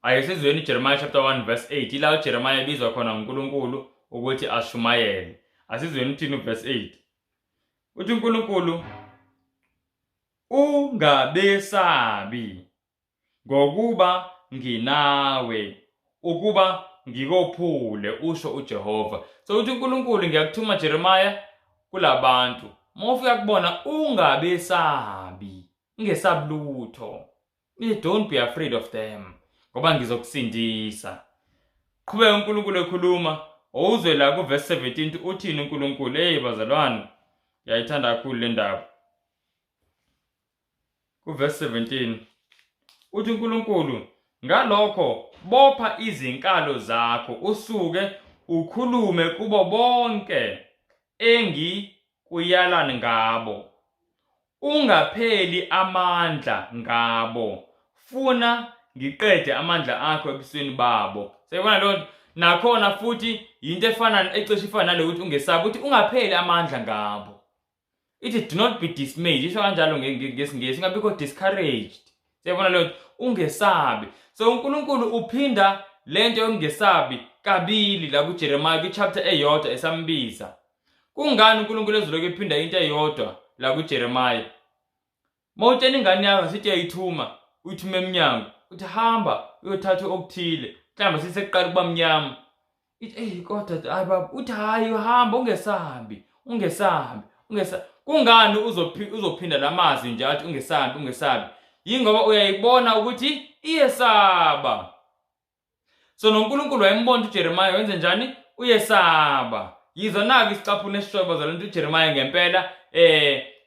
Ayesizweni Jeremiah chapter 1 verse 8, ila uJeremiah ebizwa khona nguNkulunkulu ukuthi ashumayele. Asizweni uthini uverse 8. Uthi uNkulunkulu, ungabesabi, ngokuba nginawe ukuba ngikophule, usho uJehova. So uthi uNkulunkulu, ngiyakuthuma Jeremiah kulabantu, uma ufika kubona ungabesabi, ungesabi lutho. Don't be afraid of them, ngoba ngizokusindisa. Qhubeka uNkulunkulu ekhuluma, owuzwe la kuverse 17 uthini uNkulunkulu. Hey bazalwane, ngiyayithanda kakhulu le ndaba. Kuverse 17 uthi uNkulunkulu, ngalokho bopha izinkalo zakho usuke ukhulume kubo bonke engikuyala ngabo, ungapheli amandla ngabo, funa ngiqede amandla akho ebusweni babo. Siyabona leyo nto nakhona futhi yinto efana ecishe ifana nale ukuthi ungesabi, ukuthi ungapheli amandla ngabo. Ithi do not be dismayed, isho kanjalo ngesiNgisi, ungabikho discouraged. Siyabona leyo nto, ungesabi. So uNkulunkulu uphinda lento yokungesabi kabili la kuJeremiah kwichapter eyodwa esambiza. Kungani uNkulunkulu ezolokhu ephinda into eyodwa? la kuJeremiah. Mawutshela ingane yakho sithi uyayithuma, uyithuma emnyango, uthi hamba uyothatha okuthile, mhlawumbe sisekuqala ukuba mnyama. Ithi eyi kodwa hayi baba, uthi hayi uhamba ungesabi, ungesabi, ungesabi. Kungani uzophinda lamazwi nje athi ungesabi, ungesabi? Yingoba uyayibona ukuthi iyesaba. So noNkulunkulu wayembona uJeremiah wenze njani? Uyesaba. Yizwa naku isicaphuno esishoyo bazalwane ukuthi uJeremiah ngempela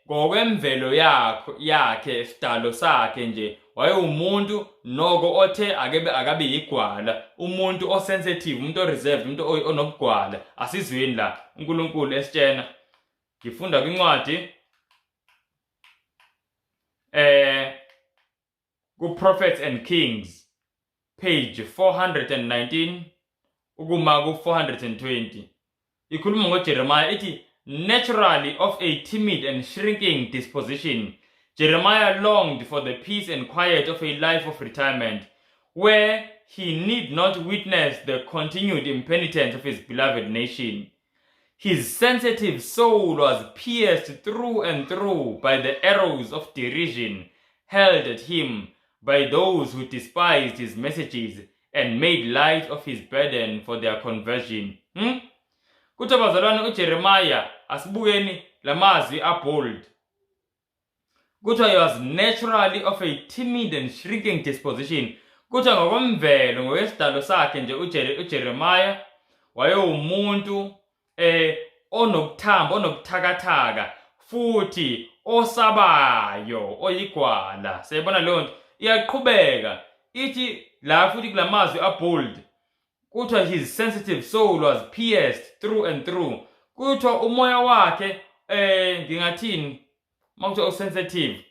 ngokwemvelo yakho yakhe sidalo sakhe nje wayewumuntu noko othe akebe akabe yigwala, umuntu osensitive, umuntu oreserved, umuntu onobugwala. Asizweni la uNkulunkulu esitshena. Ngifunda kwincwadi ku-Prophets and Kings page 419 ukuma ku-420 ikhuluma ngoJeremiah ithi naturally of a timid and shrinking disposition Jeremiah longed for the peace and quiet of a life of retirement where he need not witness the continued impenitence of his beloved nation. His sensitive soul was pierced through and through by the arrows of derision held at him by those who despised his messages and made light of his burden for their conversion. Kuthiwa bazalwane uJeremiah, asibukeni lamazwi abold. Kuthiwa he was naturally of a timid and shrinking disposition. Kuthiwa ngokomvelo, ngokwesidalo sakhe nje uJeremiah wayewumuntu onokuthamba, onobuthakathaka futhi osabayo, oyigwala. Siyayibona leyo nto iyaqhubeka ithi la futhi kulamazwi abold kuthiwa his sensitive soul was pierced through and through. Kuthiwa umoya wakhe ngingathini makuthiwa usensitive,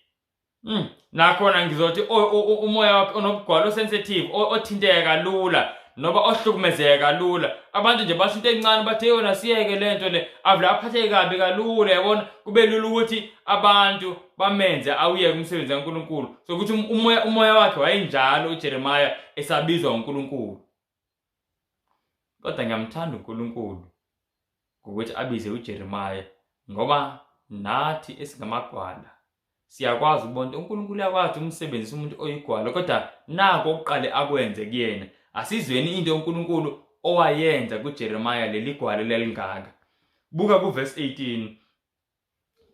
nakhona ngizothi umoya wakhe onobugwala, osensitive, othinteka kalula noba ohlukumezeka kalula. Abantu nje basho into encane bathe yona siyeke lento le, avele aphatheke kabi kalula, yabona, kube lula ukuthi abantu bamenze awuyeke umsebenzi kaNkuluNkulu. So ukuthi umoya wakhe wayenjalo uJeremiah esabizwa uNkulunkulu. Kodwa ngiyamthanda uNkulunkulu ngokuthi abize uJeremiah, ngoba nathi esingamagwala siyakwazi ukubona uNkulunkulu uyakwazi umsebenzisa umuntu oyigwala, kodwa nako okuqale akwenze kuyena. Asizweni into uNkulunkulu owayenza kuJeremiah leli gwala lelingaka. Buka kuverse 18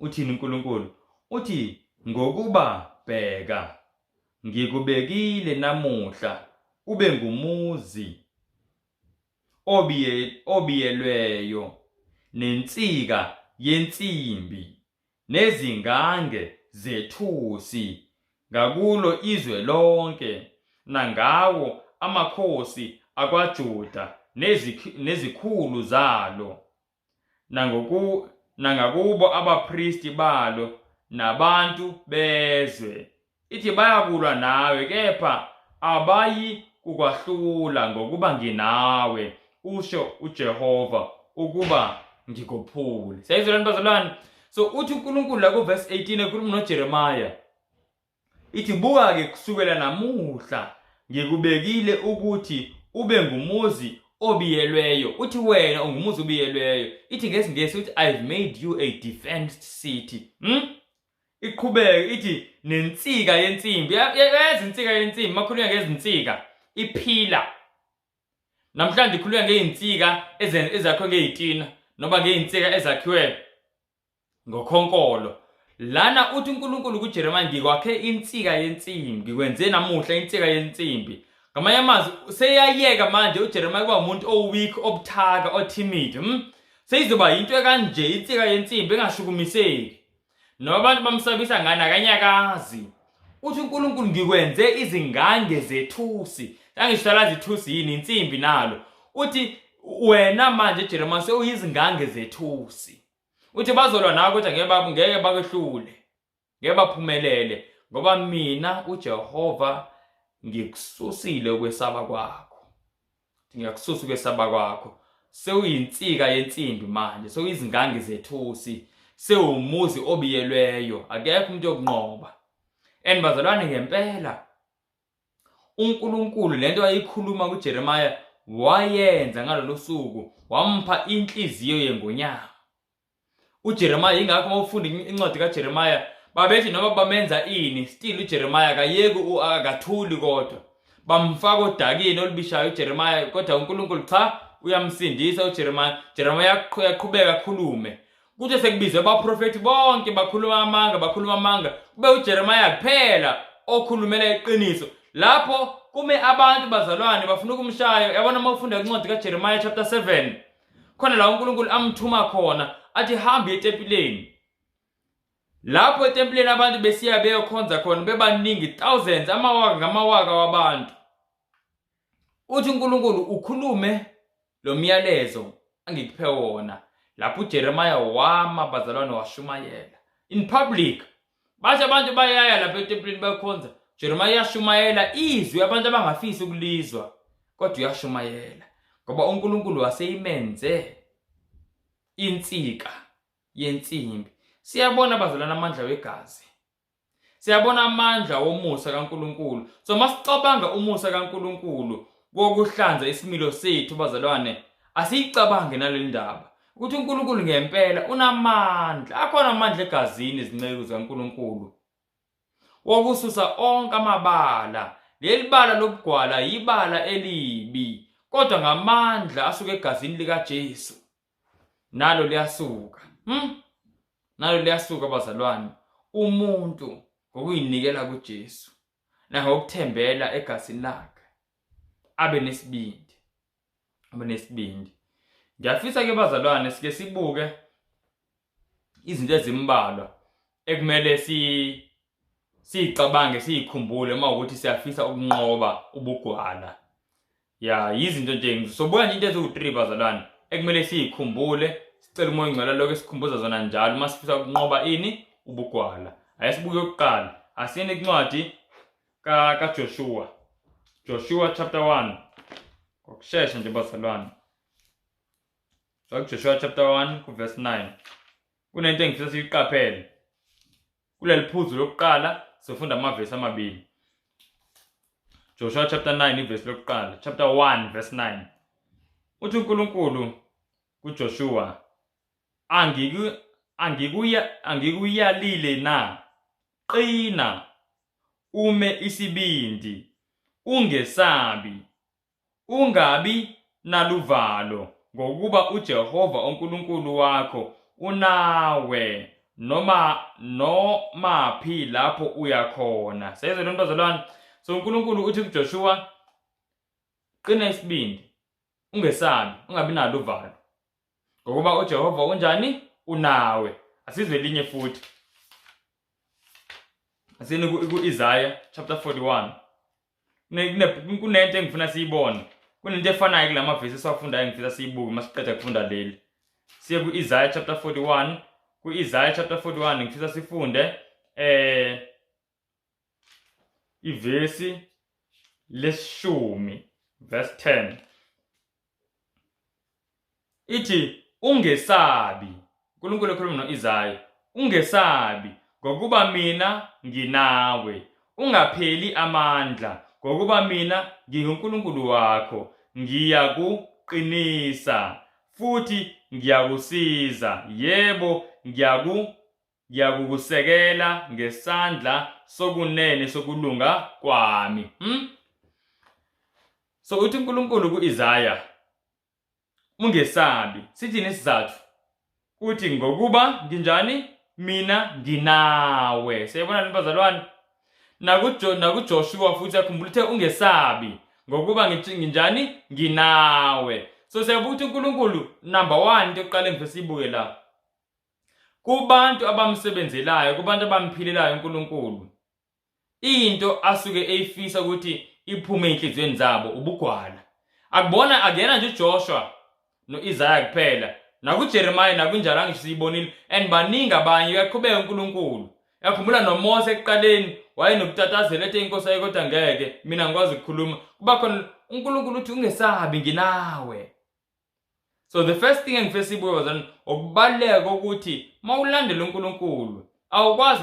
uthini uNkulunkulu? Uthi ngokuba bheka ngikubekile namuhla ube ngumuzi obiyelweyo nensika yensimbi nezingange zethusi ngakulo izwe lonke, nangawo amakhosi akwaJuda nezikhulu zalo, nangakubo abapristi balo nabantu bezwe. Ithi bayakulwa nawe, kepha abayi kukwahlula, ngokuba nginawe, usho uJehova, ukuba ngikuphule. Siyayizwa bazalwane? So uthi uNkulunkulu la ku verse 18 ekhuluma noJeremiah, ithi buka ke kusukela namuhla ngikubekile ukuthi ube ngumuzi obiyelweyo. Uthi wena ungumuzi obiyelweyo. Ithi ngesiNgesi uthi I've made you a defensed city. Iqhubeke ithi nensika yensimbi. Yazi insika yensimbi, makhulunywa ngezinsika, iphila. Namhlanje ikhulunywa ngey'nsika ezakhiwe ngey'tina noma ngey'nsika ezakhiwe ngokhonkolo. Lana uthi uNkulunkulu kuJeremiah, ngikwakhe insika yensimbi, ngikwenze namuhla insika yensimbi. Ngamanye amazwi seyayeka manje uJeremiah kuba umuntu oweak, obuthaka, otimid. Seyizoba into ekanje, insika yensimbi engashukumiseki. Noma abantu bamsabisa ngani akanyakazi. Uthi uNkulunkulu ngikwenze izingange zethusi. Angisho lazi ithusi yini, insimbi nalo. Uthi wena manje Jeremiah sewuyizingange zethusi. Uthi bazolwa nawe kodwa ngeke bakwehlule. Ngeke baphumelele ngoba mina uJehova ngikususile ukwesaba kwakho. Ngiyakususa ukwesaba kwakho. Sewuyinsika yensimbi manje, sewuyizingange zethusi, sewumuzi obiyelweyo, akekho umuntu okunqoba. And bazalwane ngempela uNkulunkulu lento ayikhuluma kuJeremiah wayenza ngalolu suku, wampha inhliziyo yengonyama. UJeremiah ingakho uma ufunda incwadi kaJeremiah babethi noma bamenza ini still uJeremiah akayeki akathuli kodwa bamfaka odakeni olubishayo uJeremiah kodwa uNkulunkulu cha uyamsindisa uJeremiah. Jeremiah uyaqhubeka akhulume kuthe sekubizwe abaprofethi bonke bakhuluma amanga bakhuluma amanga kube uJeremiah kuphela okhulumela iqiniso lapho kume abantu bazalwane bafuna ukumshaya. Yabona uma ufunda incwadi kaJeremiah chapter 7 khona la uNkulunkulu amthuma khona athi hamba etempileni lapho etempileni abantu besiya beyokhonza khona bebaningi thousands amawaka ngamawaka wabantu. Uthi uNkulunkulu ukhulume lo myalezo angikuphe wona lapho uJeremiah wama bazalwane washumayela in public. Bathi abantu bayaya lapha etempileni bayokhonza, Jeremiah uyashumayela izwi abantu abangafisi ukulizwa kodwa uyashumayela ngoba uNkulunkulu waseyimenze insika yensimbi. Siyabona bazalwane amandla wegazi, siyabona amandla womusa kaNkulunkulu. So masicabanga umusa kaNkulunkulu wokuhlanza isimilo sethu bazalwane, asiyicabange naleli ndaba ukuthi uNkulunkulu ngempela unamandla, akhona amandla egazini izinceku zikaNkulunkulu wokususa onke amabala. Leli bala lobugwala yibala elibi, kodwa ngamandla asuka egazini likaJesu nalo liyasuka. Nalo liyasuka bazalwane. Umuntu ngokuyinikela kuJesu nangokuthembela egazini lakhe abe nesibindi, abe nesibindi. Ngiyafisa ke bazalwane sike sibuke izinto ezimbalwa ekumele siyicabange siyikhumbule uma ukuthi siyafisa ukunqoba ubugwala. Ya yizinto nje ngizobuka nje into eziwu-3 bazalwane ekumele siyikhumbule, sicela uMoya oNgcwele lokho esikhumbuza zona njalo uma sifisa ukunqoba ini ubugwala. Ake sibuke yokuqala, asiyeni incwadi kaJoshua, Joshua chapter 1 ngokushesha nje bazalwane. Joshua chapter 1 kuverse 9 kunento engifisa siyiqaphele kuleli phuzu lokuqala. Sifunda amavesi amabili, Joshua chapter 9 ivesi lokuqala, chapter 1 verse 9. Uthi uNkulunkulu kuJoshua, angikuyalile na? Qina ume isibindi, ungesabi, ungabi naluvalo, ngokuba uJehova uNkulunkulu wakho unawe noma nomaphi lapho uya khona. Seyizwe lento bazalwane. So uNkulunkulu uthi kuJoshua, qina isibindi, ungesabi, ungabi nalo uvalo, ngokuba uJehova unjani? Unawe. Asizwe elinye futhi, asini ku-Isaiah chapter 41. Kunento engifuna siyibone, kunento efanayo kula mavesi esiwafundayo engifisa siyibuke uma siqeda kufunda leli. Siye ku-Isaiah chapter 41. Ku-Isaiah chapter 41 ngifisa sifunde ivesi leshumi, verse 10. Ithi ungesabi, uNkulunkulu ekhuluma no-Isaya, ungesabi ngokuba mina nginawe, ungapheli amandla ngokuba mina nginguNkulunkulu wakho, ngiyakuqinisa futhi ngiyakusiza, yebo ngiyakukusekela ngesandla sokunene sokulunga kwami. So uthi uNkulunkulu kuIsaya, ungesabi. Sithini isizathu? Uthi ngokuba nginjani? Mina nginawe. Siyabona lento bazalwane. NakuJoshua futhi akhumbula uthe ungesabi ngokuba nginjani? Nginawe. So siyabuka ukuthi uNkulunkulu number 1 into yokuqala engifisa siyibuke la, kubantu abamsebenzelayo, kubantu abamphilelayo uNkulunkulu, into asuke eyifisa ukuthi iphume enhliziyweni zabo ubugwala. Akubona akuyena nje uJoshua noIsaiah kuphela, nakuJeremiah nakunjalo angisho siyibonile, and baningi abanye. Uyaqhubeka uNkulunkulu. Yakhumbula noMose ekuqaleni wayenokutatazela ethi inkosi ayi kodwa ngeke mina ngikwazi ukukhuluma. Kuba khona uNkulunkulu uthi ungesabi nginawe. So the first thing engifisa sibuke bazalwane, ukubaluleka ukuthi mawulandela uNkulunkulu awukwazi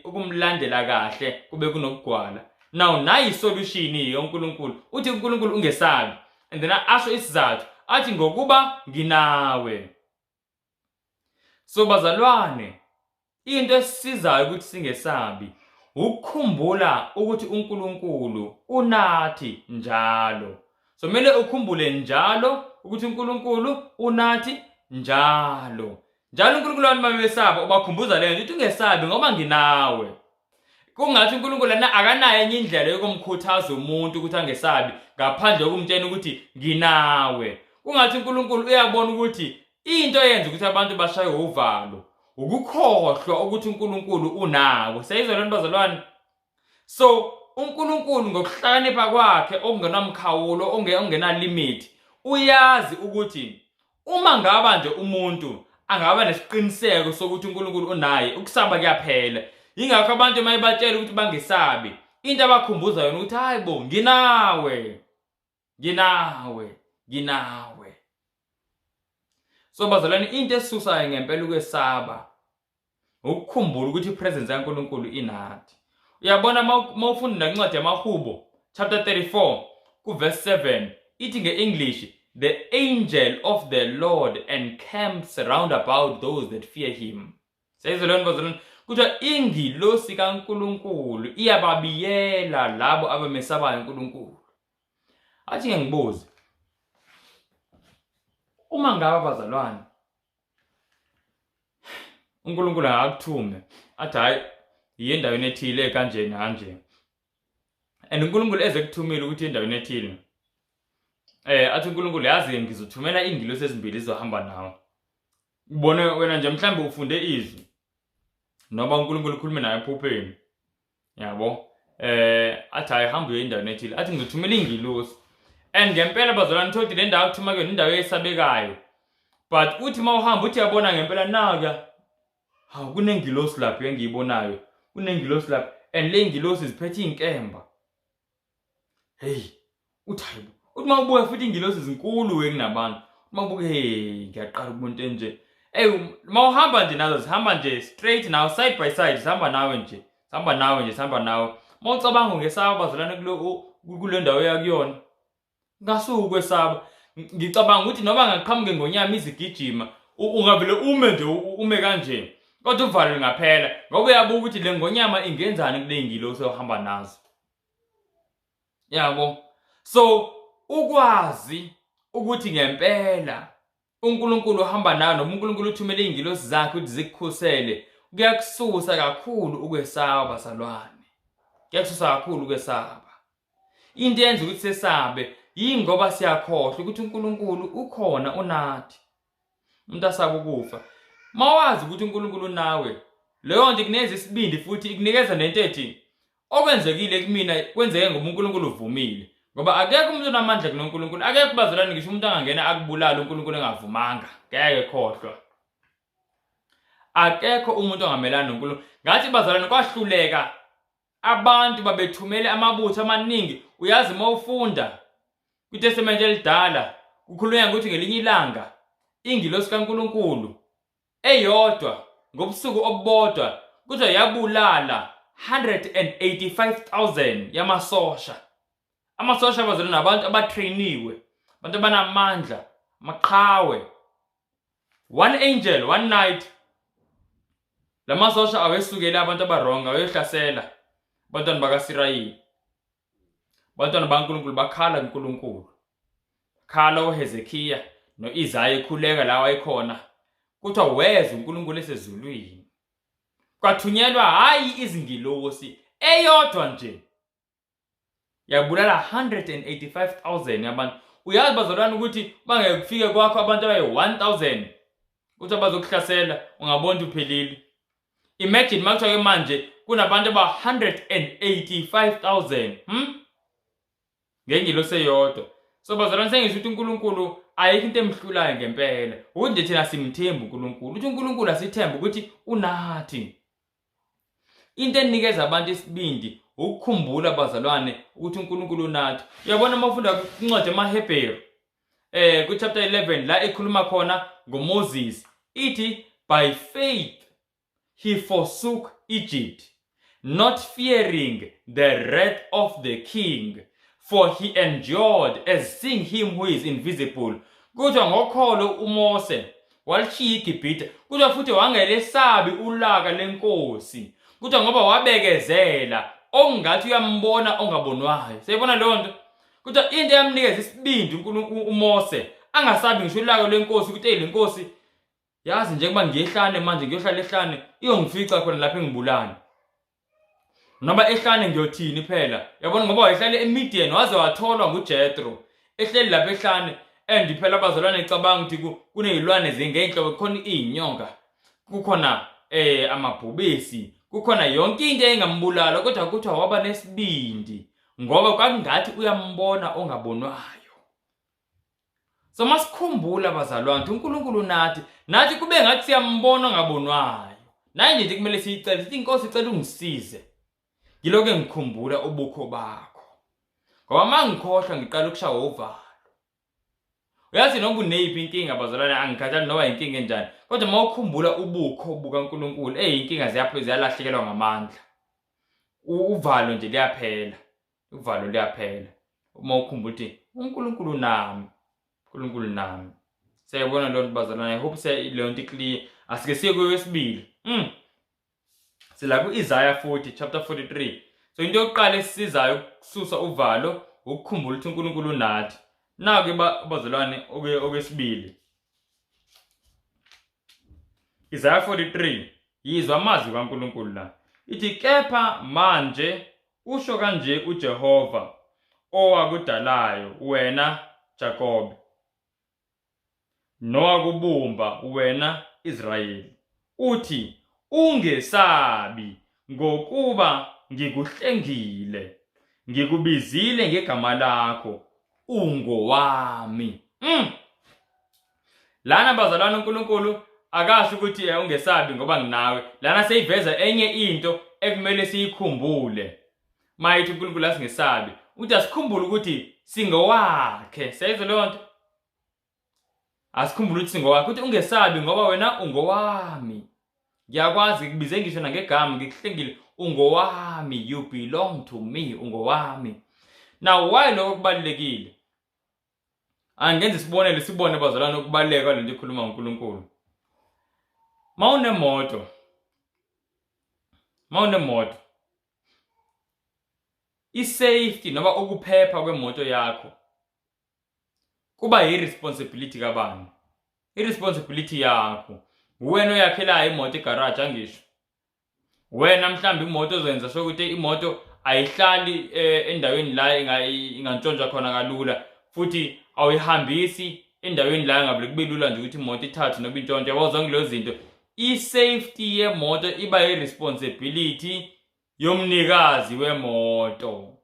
ukumlandela kahle kube kunokugwala. Now nayi solution yoNkulunkulu, uthi uNkulunkulu ungesabi, and then asho isizathu athi ngokuba nginawe. So bazalwane, into esisizayo ukuthi singesabi ukukhumbula ukuthi uNkulunkulu unathi njalo. So kumele ukhumbule njalo ukuthi uNkulunkulu unathi njalo. Njalo uNkulunkulu abantu babesaba ubakhumbuza leyo nto ukuthi ungesabi ngoba nginawe. Kungathi uNkulunkulu lana akanayo enye indlela yokumkhuthaza umuntu ukuthi angesabi ngaphandle kokumtshela ukuthi nginawe. Kungathi uNkulunkulu uyabona ukuthi into eyenza ukuthi abantu bashaye uvalo ukukhohlwa ukuthi uNkulunkulu unabo. Siyayizwa lento bazalwane? So uNkulunkulu ngokuhlakanipha kwakhe okungenamkhawulo, ongena limit, uyazi ukuthi uma ngaba nje umuntu angaba nesiqiniseko sokuthi uNkulunkulu unaye, ukusaba kuyaphela. Yingakho abantu uma ebatshela ukuthi bangesabi, into abakhumbuza yona ukuthi hayi bo, nginawe, nginawe, nginawe. So bazalwane, into esisusayo ngempela ukwesaba ukukhumbula ukuthi ipresence kaNkulunkulu inathi. Uyabona uma ufunda incwadi yamaHubo chapter 34 kuverse 7, ithi nge-English, "The angel of the Lord encamps round about those that fear him." Siyayizwa leyo nto bazalwane? Kuthiwa ingilosi kaNkulunkulu iyababiyela labo abamesabayo uNkulunkulu. Athi ngeke ngibuze, uma ngaba bazalwane uNkulunkulu akakuthume athi hayi yiye endaweni ethile kanje nanje, and uNkulunkulu eze kuthumile ukuthi endaweni ethile, athi uNkulunkulu yazi ngizothumela ingilosi ezimbili izohamba nawe. Ubone wena nje mhlambe ufunde izwi noma uNkulunkulu ukhulume naye ephupheni, yabo, athi hayi hamba uye endaweni ethile, athi ngizothumela ingilosi. And ngempela bazalwane thothi le ndawo akuthuma kuyona indawo eyesabekayo, but uthi uma uhamba uthi uyabona ngempela nakuya, hawu, kunengilosi lapho engiyibonayo, kunengilosi lapho, and le ngilosi ziphethe iy'nkemba. Hey, uthi hayibo, uthi uma ubuka futhi ingilosi zinkulu we kunabantu. Uma ubuka, hey, ngiyaqala ukubona into enje. Hey, uma uhamba nje nazo zihamba nje straight nawe, side by side, zihamba nawe nje, zihamba nawe nje, zihamba nawe. Uma ucabanga ungesaba bazalwane kule ndawo yakuyona? Ngasuka ukwesaba. Ngicabanga ukuthi noma ngaqhamuke ngonyama izigijima, ungavele ume nje, ume kanje, kodwa uvalo ngaphela ngoba uyabuka ukuthi le ngonyama ingenzani kule ngilosi ohamba nazo, yabo. So ukwazi ukuthi ngempela uNkulunkulu uhamba nawe noma uNkulunkulu uthumele iy'ngilosi zakhe ukuthi zikukhusele, kuyakususa kakhulu ukwesaba bazalwane, kuyakususa kakhulu ukwesaba. Into eyenza ukuthi sesabe yingoba siyakhohlwa ukuthi uNkulunkulu ukhona unathi. Umuntu asaba ukufa, mawazi ukuthi uNkulunkulu unawe, leyo nto ikunikeza isibindi futhi ikunikeza nento ethi okwenzekile kumina kwenzeke ngoba uNkulunkulu uvumile, ngoba akekho umuntu onamandla kunoNkulunkulu. Akekho bazalwane, ngisho umuntu angangena akubulala uNkulunkulu engavumanga, ngeke, khohlwa. Akekho umuntu ongamelana noNkulunkulu. Ngathi bazalwane kwahluleka abantu, babethumele amabutho amaningi. Uyazi uma ufunda kwiTestamente elidala kukhulunywa ukuthi ngelinye ilanga ingilosi kaNkulunkulu eyodwa ngobusuku obubodwa kuthiwa yabulala 185,000 yamasosha. Amasosha abazalwane nabantu abatrainiwe, abantu abanamandla, amaqhawe. One angel, one night, lamasosha awesukele abantu abaronga ayohlasela abantwana bakaSirayeli. Abantwana baNkulunkulu bakhala kuNkulunkulu, khala uHezekiya noIsaya ekhuleka la wayekhona, kuthiwa weza uNkulunkulu esezulwini, kwathunyelwa hayi izingilosi eyodwa nje yabulala 185,000 yabantu. Uyazi bazalwane ukuthi bangeke kufike kwakho abantu abayi-1000 ukuthi abazokuhlasela, ungabona ukuthi uphelile. Imagine makuthiwa ke manje kunabantu aba-185,000 ngengilosi eyodwa. So bazalwane, sengisho ukuthi uNkulunkulu ayikho into emhlulayo ngempela, ukuthi nje thina simthembi uNkulunkulu, ukuthi uNkulunkulu asithembe ukuthi unathi. Into enikeza abantu isibindi ukukhumbula bazalwane ukuthi uNkulunkulu unathi. Uyabona uma ufunda incwadi yamaHebheru ku chapter 11 la ekhuluma khona ngoMoses, ithi by faith he forsook Egypt, not fearing the wrath of the king, for he endured as seeing him who is invisible. Kuthiwa ngokholo uMose Walishiya iGibhithe. Kuthiwa futhi wangelesabi ulaka lenkosi. Kuthiwa ngoba wabekezela ongathi uyambona ongabonwayo. Siyayibona leyo nto? Kuthiwa into eyamnikeza isibindi uNkulunkulu uMose angasabi ngisho ulaka lwenkosi ukuthi hey lenkosi yazi njengoba ngiyehlane manje ngiyohlala ehlane iyongifica khona lapha engibulane. Noma ehlane ngiyothini phela yabona ngoba wayehlale eMidian waze watholwa nguJethro ehleli lapha ehlane and phela abazalwane cabanga ukuthi kunezilwane zingeyinhlobo kukhona izinyoka kukhona eh amabhubesi kukhona yonke into engambulala kodwa kuthiwa waba nesibindi ngoba kwakungathi uyambona ongabonwayo. So masikhumbula bazalwane ukuthi uNkulunkulu nathi, nathi kube ngathi siyambona ongabonwayo. Naye nje into kumele siyicele, sithi inkosi icela ungisize. Ngilokhu ngikhumbula ubukho bakho. Ngoba uma ngikhohlwa ngiqala ukushawa uvalo. Uyazi noma uneyiphi inkinga bazalwane angikhathali noma inkinga enjani. Kodwa uma ukhumbula ubukho bukaNkulunkulu, ey inkinga ziyaphi ziyalahlekelwa ngamandla. Uvalo nje liyaphela. Uvalo luyaphela uma ukhumbula ukuthi uNkulunkulu nami, uNkulunkulu nami. Siyayibona leyo nto bazalwane, I hope leyo nto clear. Asike siye kweyesibili. Sila ku-Isaiah 40 chapter 43. So into yokuqala esisizayo ukususa uvalo ukukhumbula ukuthi uNkulunkulu unathi. Naku bazalwane okwesibili. Isaiah 43 yizwa amazwi kaNkulunkulu la. Ithi kepha manje usho kanje uJehova owakudalayo wena Jakobe nowakubumba wena Israyeli uthi ungesabi ngokuba ngikuhlengile ngikubizile ngegama lakho ungowami. Lana bazalwane uNkulunkulu akasho ukuthi eh, ungesabi ngoba nginawe. Lana seyiveza enye into ekumele siyikhumbule. Mayithi uNkulunkulu asingesabi, uthi asikhumbule ukuthi singowakhe. Siyayizwa leyo nto? Asikhumbule ukuthi singowakhe. Uthi ungesabi ngoba wena ungowami. Ngiyakwazi ngikubize ngisho nangegama ngikuhlengile ungowami, you belong to me, ungowami. Now why lokho kubalulekile? Angenza isibonelo sibone bazalwane ukubaluleka kwalento ikhuluma ngoNkulunkulu. Mawunemoto mawunemoto i-safety noma ukuphepha kwemoto yakho kuba yi-responsibility kabani? I-responsibility yakho. Uwena oyakhelayo imoto egaraji angisho. Wena mhlawumbe imoto ozoyenza sho ukuthi imoto ayihlali eh, endaweni la ingantshontshwa khona kalula futhi awuyihambisi endaweni la ngabe kube lula nje ukuthi imoto ithathwe noma intshontshwe yabo zonke lezo zinto. I-safety yemoto iba i-responsibility yomnikazi wemoto.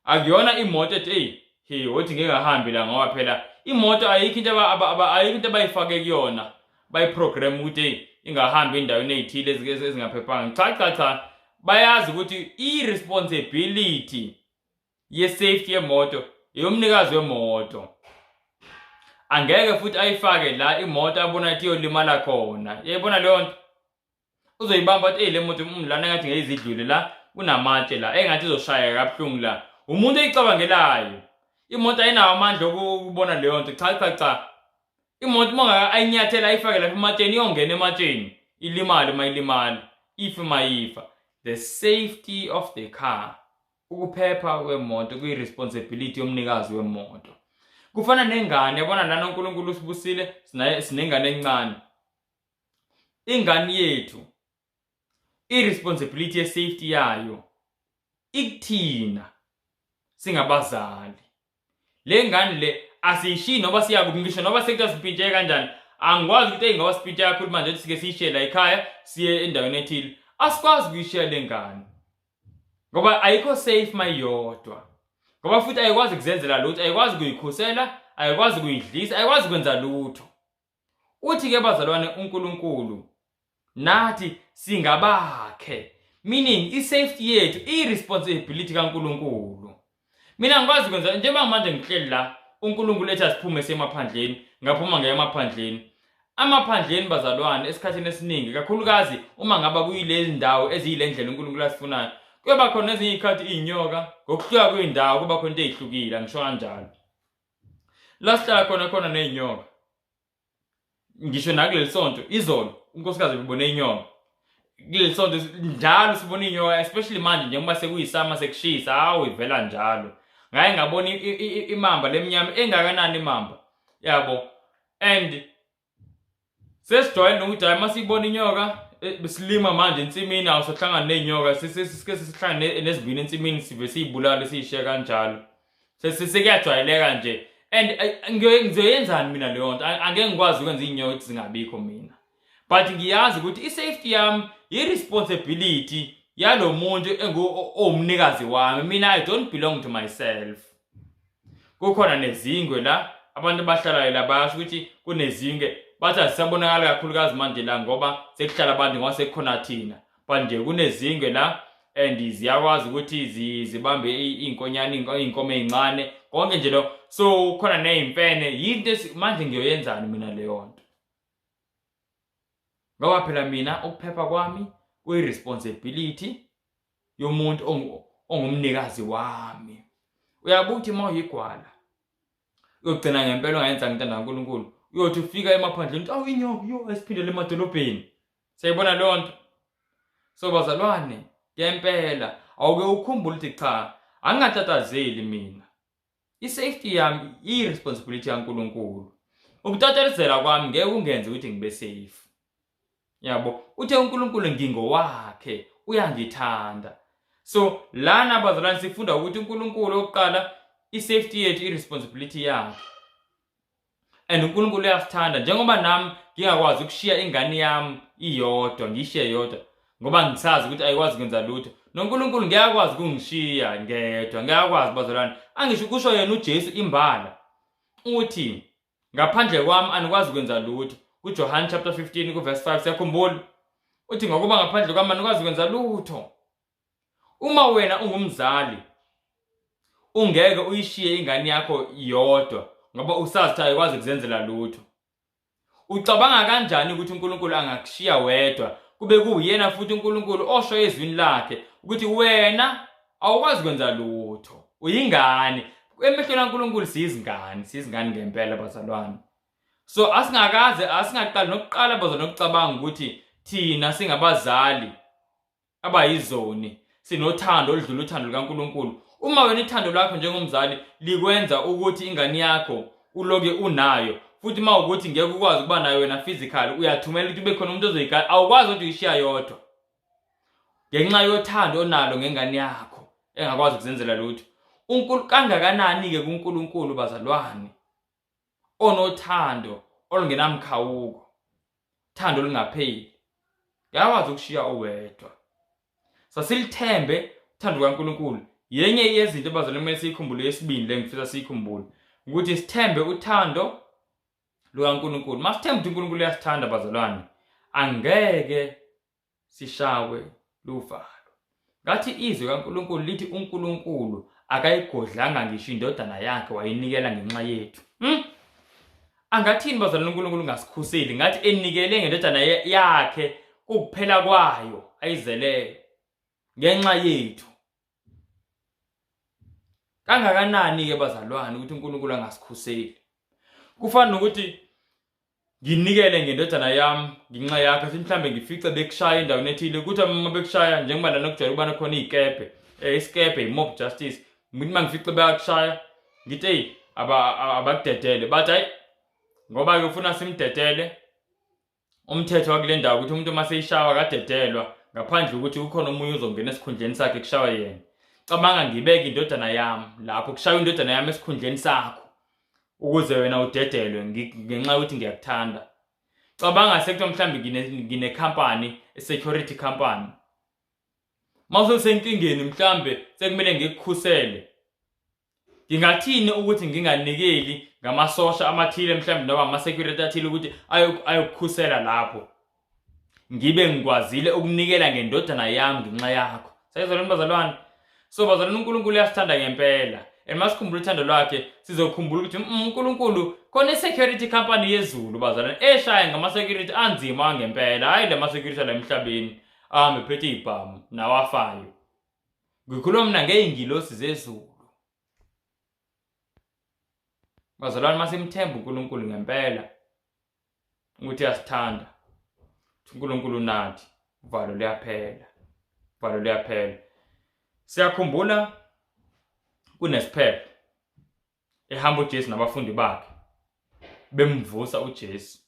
Akuyona imoto ethi eyi he wothi ngeke ahambe la ngoba phela imoto ayikho into ayikho into abayifake kuyona bayiprogram ukuthi eyi ingahambi endaweni ey'thile ezingaphephanga. Cha cha cha, bayazi ukuthi i-responsibility ye-safety yemoto eyomnikazi wemoto. Angeke futhi ayifake la imoto abona ukuthi iyolimala khona. Uyayibona leyo nto? Uzoyibamba athi eyi le moto lana engathi ngeke izidlule la kunamatshe la engathi izoshayeka kabuhlungu la. Umuntu oyicabangelayo. Imoto ayinawo amandla okubona leyo nto. Cha cha cha. Imoto uma ungaka ayinyathela ayifake lapha ematsheni iyongena ematsheni ilimale uma ilimala ife uma ifa. The safety of the car, ukuphepha kwemoto kuyi-responsibility yomnikazi wemoto. Kufana nengane, yabona lana uNkulunkulu usibusile sinengane encane. Ingane yethu i-responsibility ye-safety yayo ikuthina singabazali. Le ngane le asiyishiyi noba siya kuphi ngisho noba sekuthiwa sipintsheke kanjani. Angikwazi ukuthi eyi ngoba sipintshe kakhulu manje sike siyishiye la ekhaya siye endaweni ethile. Asikwazi ukuyishiya le ngane ngoba ayikho safe mayodwa. Ngoba futhi ayikwazi kuzenzela lutho, ayikwazi kuyikhusela, ayikwazi kuyidlisa, ayikwazi kwenza lutho. Uthi ke bazalwane uNkulunkulu nathi singabakhe, meaning i-safety yethu i-responsibility kaNkulunkulu. Mina ngikwazi kwenza njengoba manje ngihleli la uNkulunkulu ethi asiphume semaphandleni, ngaphuma ngaya emaphandleni. Amaphandleni bazalwane esikhathini esiningi kakhulukazi uma ngaba kuyilezi ndawo eziyilendlela uNkulunkulu asifunayo kuyoba khona ezinye izikhathi izinyoka ngokuhluka kwey'ndawo kuba khona into ey'hlukile angisho kanjalo. La sihlala khona khona nezinyoka. Ngisho nakuleli sonto izolo unkosikazi ubone inyoka. Kuleli sonto njalo sibona inyoka, especially manje njengoba sekuyisama sekushisa, hawu ivela njalo. Ngaye ngabona imamba lemnyama engakanani imamba. Yabo. And sesijwayele nokuthi hayi masiyibona inyoka besilima manje ensimini awusahlangani nezinyoka sisike sihlangane nezibini ensimini sive siyibulale siyishiye kanjalo. Sekuyajwayeleka nje and ngizoyenzani mina leyo nto angeke ngikwazi ukwenza iy'nyoka ukuthi zingabikho mina but ngiyazi ukuthi i-safety yami i-responsibility yalo muntu owumnikazi wami mina I don't belong to myself. Kukhona nezingwe la abantu abahlalayo la bayasho ukuthi kunezingwe bathi azisabonakali kakhulukazi manje la ngoba sekuhlala abantu ngoba sekukhona thina but nje kunezingwe la and ziyakwazi ukuthi zibambe iy'nkonyane iy'nkomo ey'ncane konke nje lo so khona ney'mfene yinto manje ngiyoyenzani mina leyo nto ngoba phela mina ukuphepha kwami kuyi-responsibility yomuntu ongumnikazi wami. Uyabuka ukuthi uma uyigwala uyogcina ngempela ungayenza ngintanda kaNkulunkulu uyothi ufika emaphandleni uthi awu inyoka yo esiphindele emadolobheni. Siyayibona leyo nto. So bazalwane ngempela awuke ukhumbule ukuthi cha angingatatazeli mina. I-safety yami iyi-responsibility kaNkulunkulu. Ukutatazela kwami ngeke kungenze ukuthi ngibe safe. Yabo, uthe uNkulunkulu ngingowakhe, uyangithanda. So lana bazalwane sifunda ukuthi uNkulunkulu oqala i-safety yethu i-responsibility yakhe. And uNkulunkulu uyasithanda njengoba nami ngingakwazi ukushiya ingane yami iyodwa ngishiye yodwa ngoba ngisazi ukuthi ayikwazi kwenza lutho noNkulunkulu ngiyakwazi ukungishiya ngedwa ngiyakwazi bazalwane angisho kusho yena uJesu imbala uthi ngaphandle kwami anikwazi kwenza lutho kuJohn chapter 15 kuverse 5 siyakhumbula uthi ngokuba ngaphandle kwami anikwazi kwenza lutho. Uma wena ungumzali ungeke uyishiye ingane yakho yodwa ngoba usazi ukuthi ayikwazi kuzenzela lutho. Ucabanga kanjani ukuthi uNkulunkulu angakushiya wedwa kube kuwuyena futhi uNkulunkulu osho ezwini lakhe ukuthi wena awukwazi kwenza lutho uyingane emehlweni kaNkulunkulu siyizingane siyizingane ngempela bazalwane. So asingakaze asingaqali nokuqala bazalwane ukucabanga ukuthi thina singabazali abayizoni sinothando oludlula uthando lukaNkulunkulu. Uma wena ithando lakho njengomzali likwenza ukuthi ingane yakho uloke unayo futhi uma ukuthi ngeke ukwazi ukuba nayo wena physically uyathumela ukuthi ube khona umuntu ozoyigada awukwazi ukuthi uyishiya yodwa ngenxa yothando onalo ngengane yakho engakwazi ukuzenzela lutho. Kangakanani-ke kuNkulunkulu bazalwane onothando olungenamkhawuko thando olungapheli ngiyakwazi ukushiya owedwa. Sasilithembe uthando lukaNkulunkulu. Yenye yezinto abazalwane kumele siyikhumbule yesibili le ngifisa siyikhumbule ukuthi sithembe uthando lukaNkulunkulu. Masithembe ukuthi uNkulunkulu uyasithanda bazalwane, angeke sishawe luvalo. Ngathi izwi kaNkulunkulu lithi uNkulunkulu akayigodlanga ngisho indodana yakhe wayinikela ngenxa yethu. Angathini bazalwane uNkulunkulu ngasikhuseli ngathi enikele ngendodana yakhe kukuphela kwayo ayizeleyo ngenxa yethu. Kangakanani ke bazalwane ukuthi uNkulunkulu angasikhuseli? Kufana nokuthi nginikele ngendodana yami ngenxa yakho sithi mhlambe ngifice bekushaya endaweni ethile ukuthi uma bekushaya njengoba lana kujwayele ukubana khona iy'kebhe um isikebhe i-mob justice ngithi uma ngifice bayakushaya ngithi eyi abakudedele bathi hayi ngoba-ke ufuna simdedele umthetho wakule ndawo ukuthi umuntu uma seyishawa akadedelwa ngaphandle ukuthi ukhona omunye uzongena esikhundleni sakhe kushawa yena. Cabanga ngibeke indodana yami lapho kushawa indodana yami esikhundleni sakho ukuze wena udedelwe ngenxa yokuthi ngiyakuthanda. Cabanga sekuthiwa mhlawumbe ngine-company, security company. Uma usesenkingeni mhlawumbe sekumele ngikukhusele. Ngingathini ukuthi nginganikeli ngamasosha amathile mhlawumbe noma ama-security athile ukuthi ayokukhusela lapho ngibe ngikwazile ukunikela ngendodana yami ngenxa yakho. Sayizwa bazalwane? So bazalwane uNkulunkulu uyasithanda ngempela. And masikhumbula uthando lwakhe sizokhumbula ukuthi uNkulunkulu khona i-security company yezulu bazalwane eshaya ngama-security anzima ngempela, hhayi la ma-security ala emhlabeni ahambe phethe iy'bhamu nawafayo. Ngikhuluma mina ngey'ngilosi zezulu. Bazalwane masimthemba uNkulunkulu ngempela. ukuthi uyasithanda, uNkulunkulu nathi, uvalo luyaphela, uvalo luyaphela. Siyakhumbula kunesiphepho ehamba uJesu nabafundi bakhe bemvusa uJesu.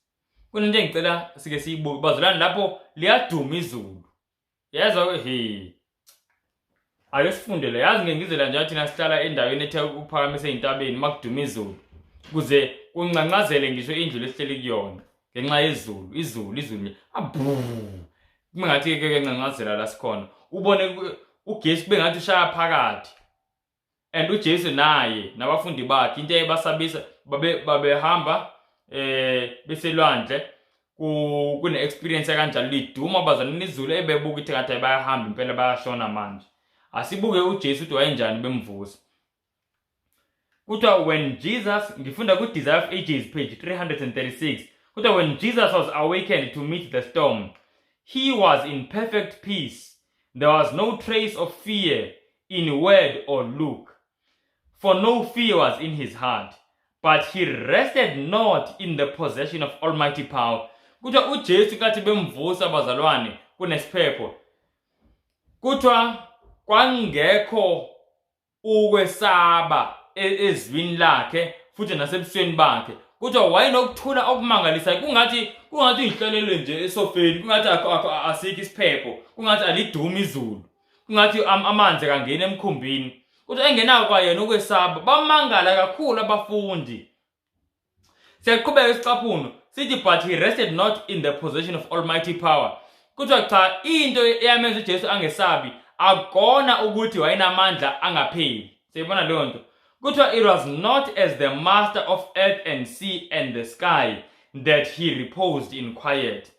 Kunento engicela sike siyibuke bazalwane, lapho liyaduma izulu. Yezwa he. Ake sifundele, yazi ngeke ngizela nje thina sihlala endaweni ethe ukuphakamise ezintabeni makuduma izulu kuze kuncancazele ngisho indlu lesihleli kuyona ngenxa yezulu, izulu, izulu abu. Kungathi ke kencancazela la sikhona. Ubone ugesi kube ngathi ushaya phakathi. And uJesu naye nabafundi bakhe into eyayibasabisa babehamba beselwandle kune experience kanjalo liduma bazalwane izulu ebebuka ithi ngathi bayahamba impela bayashona manje. Asibuke uJesu ukuthi wayenjani bemvusa. Kuthiwa when Jesus, ngifunda ku Desire of Ages page 336, kuthiwa when Jesus was awakened to meet the storm, he was in perfect peace. There was no trace of fear in word or look, for no fear was in his heart, but he rested not in the possession of almighty power. Kuthiwa uJesu kathi bemvusa bazalwane kunesiphepho, kuthiwa kwangekho ukwesaba ezwini lakhe futhi nasebusweni bakhe. Kuthiwa wayenokuthula okumangalisayo, kungathi uyihlalele nje esofeni, kungathi asikho isiphepho, kungathi alidumi izulu, kungathi amanzi akangeni emkhumbini. Kuthiwa engenako kwayena ukwesaba, bamangala kakhulu abafundi. Siyaqhubeka isicaphuno sithi but he rested not in the possession of almighty power. Kuthiwa cha, into eyamenza uJesu angesabi akona ukuthi wayenamandla angapheli. Siyibona leyo nto. Kuthiwa it was not as the master of earth and sea and the sky that he reposed in quiet.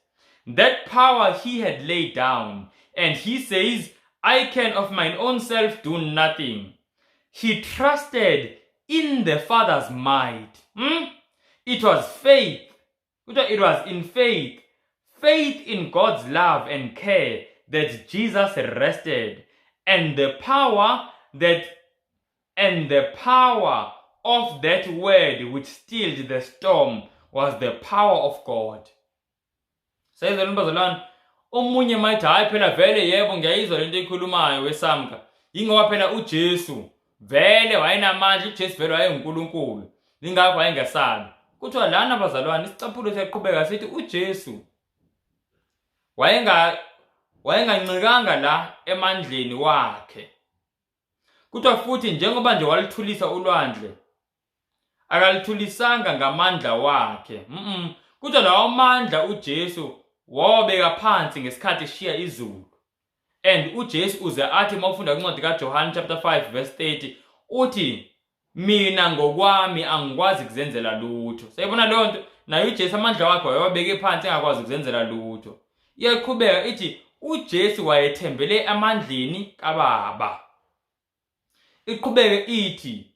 That power he had laid down, and he says, I can of mine own self do nothing. He trusted in the Father's might. It was faith. It was in faith. Faith in God's love and care that Jesus rested, and the power that and the power of that word which stilled the storm was the power of God. Sayizwa bazalwane, omunye mayithi hayi phela vele yebo ngiyayizwa lento ekhulumayo wesamka, yingoba phela uJesu vele wayenamandla, uJesu vele wayenguNkulunkulu, ingakho wayengesabi. Kuthiwa lana bazalwane isicaphulo siyaqhubeka sithi uJesu wayengancikanga la emandleni wakhe. Kuthiwa futhi njengoba nje walithulisa ulwandle, akalithulisanga ngamandla wakhe. Kuthiwa lawo mandla uJesu wawabeka phansi ngesikhathi eshiya izulu. And uJesu uze athi mawufunda incwadi kaJohn chapter 5 verse 30 uthi mina ngokwami angikwazi kuzenzela lutho. Sayibona leyo nto, naye uJesu amandla wakhe wayewabeke phansi engakwazi kuzenzela lutho. Iyaqhubeka ithi uJesu wayethembele amandleni kaBaba. Iqhubeke ithi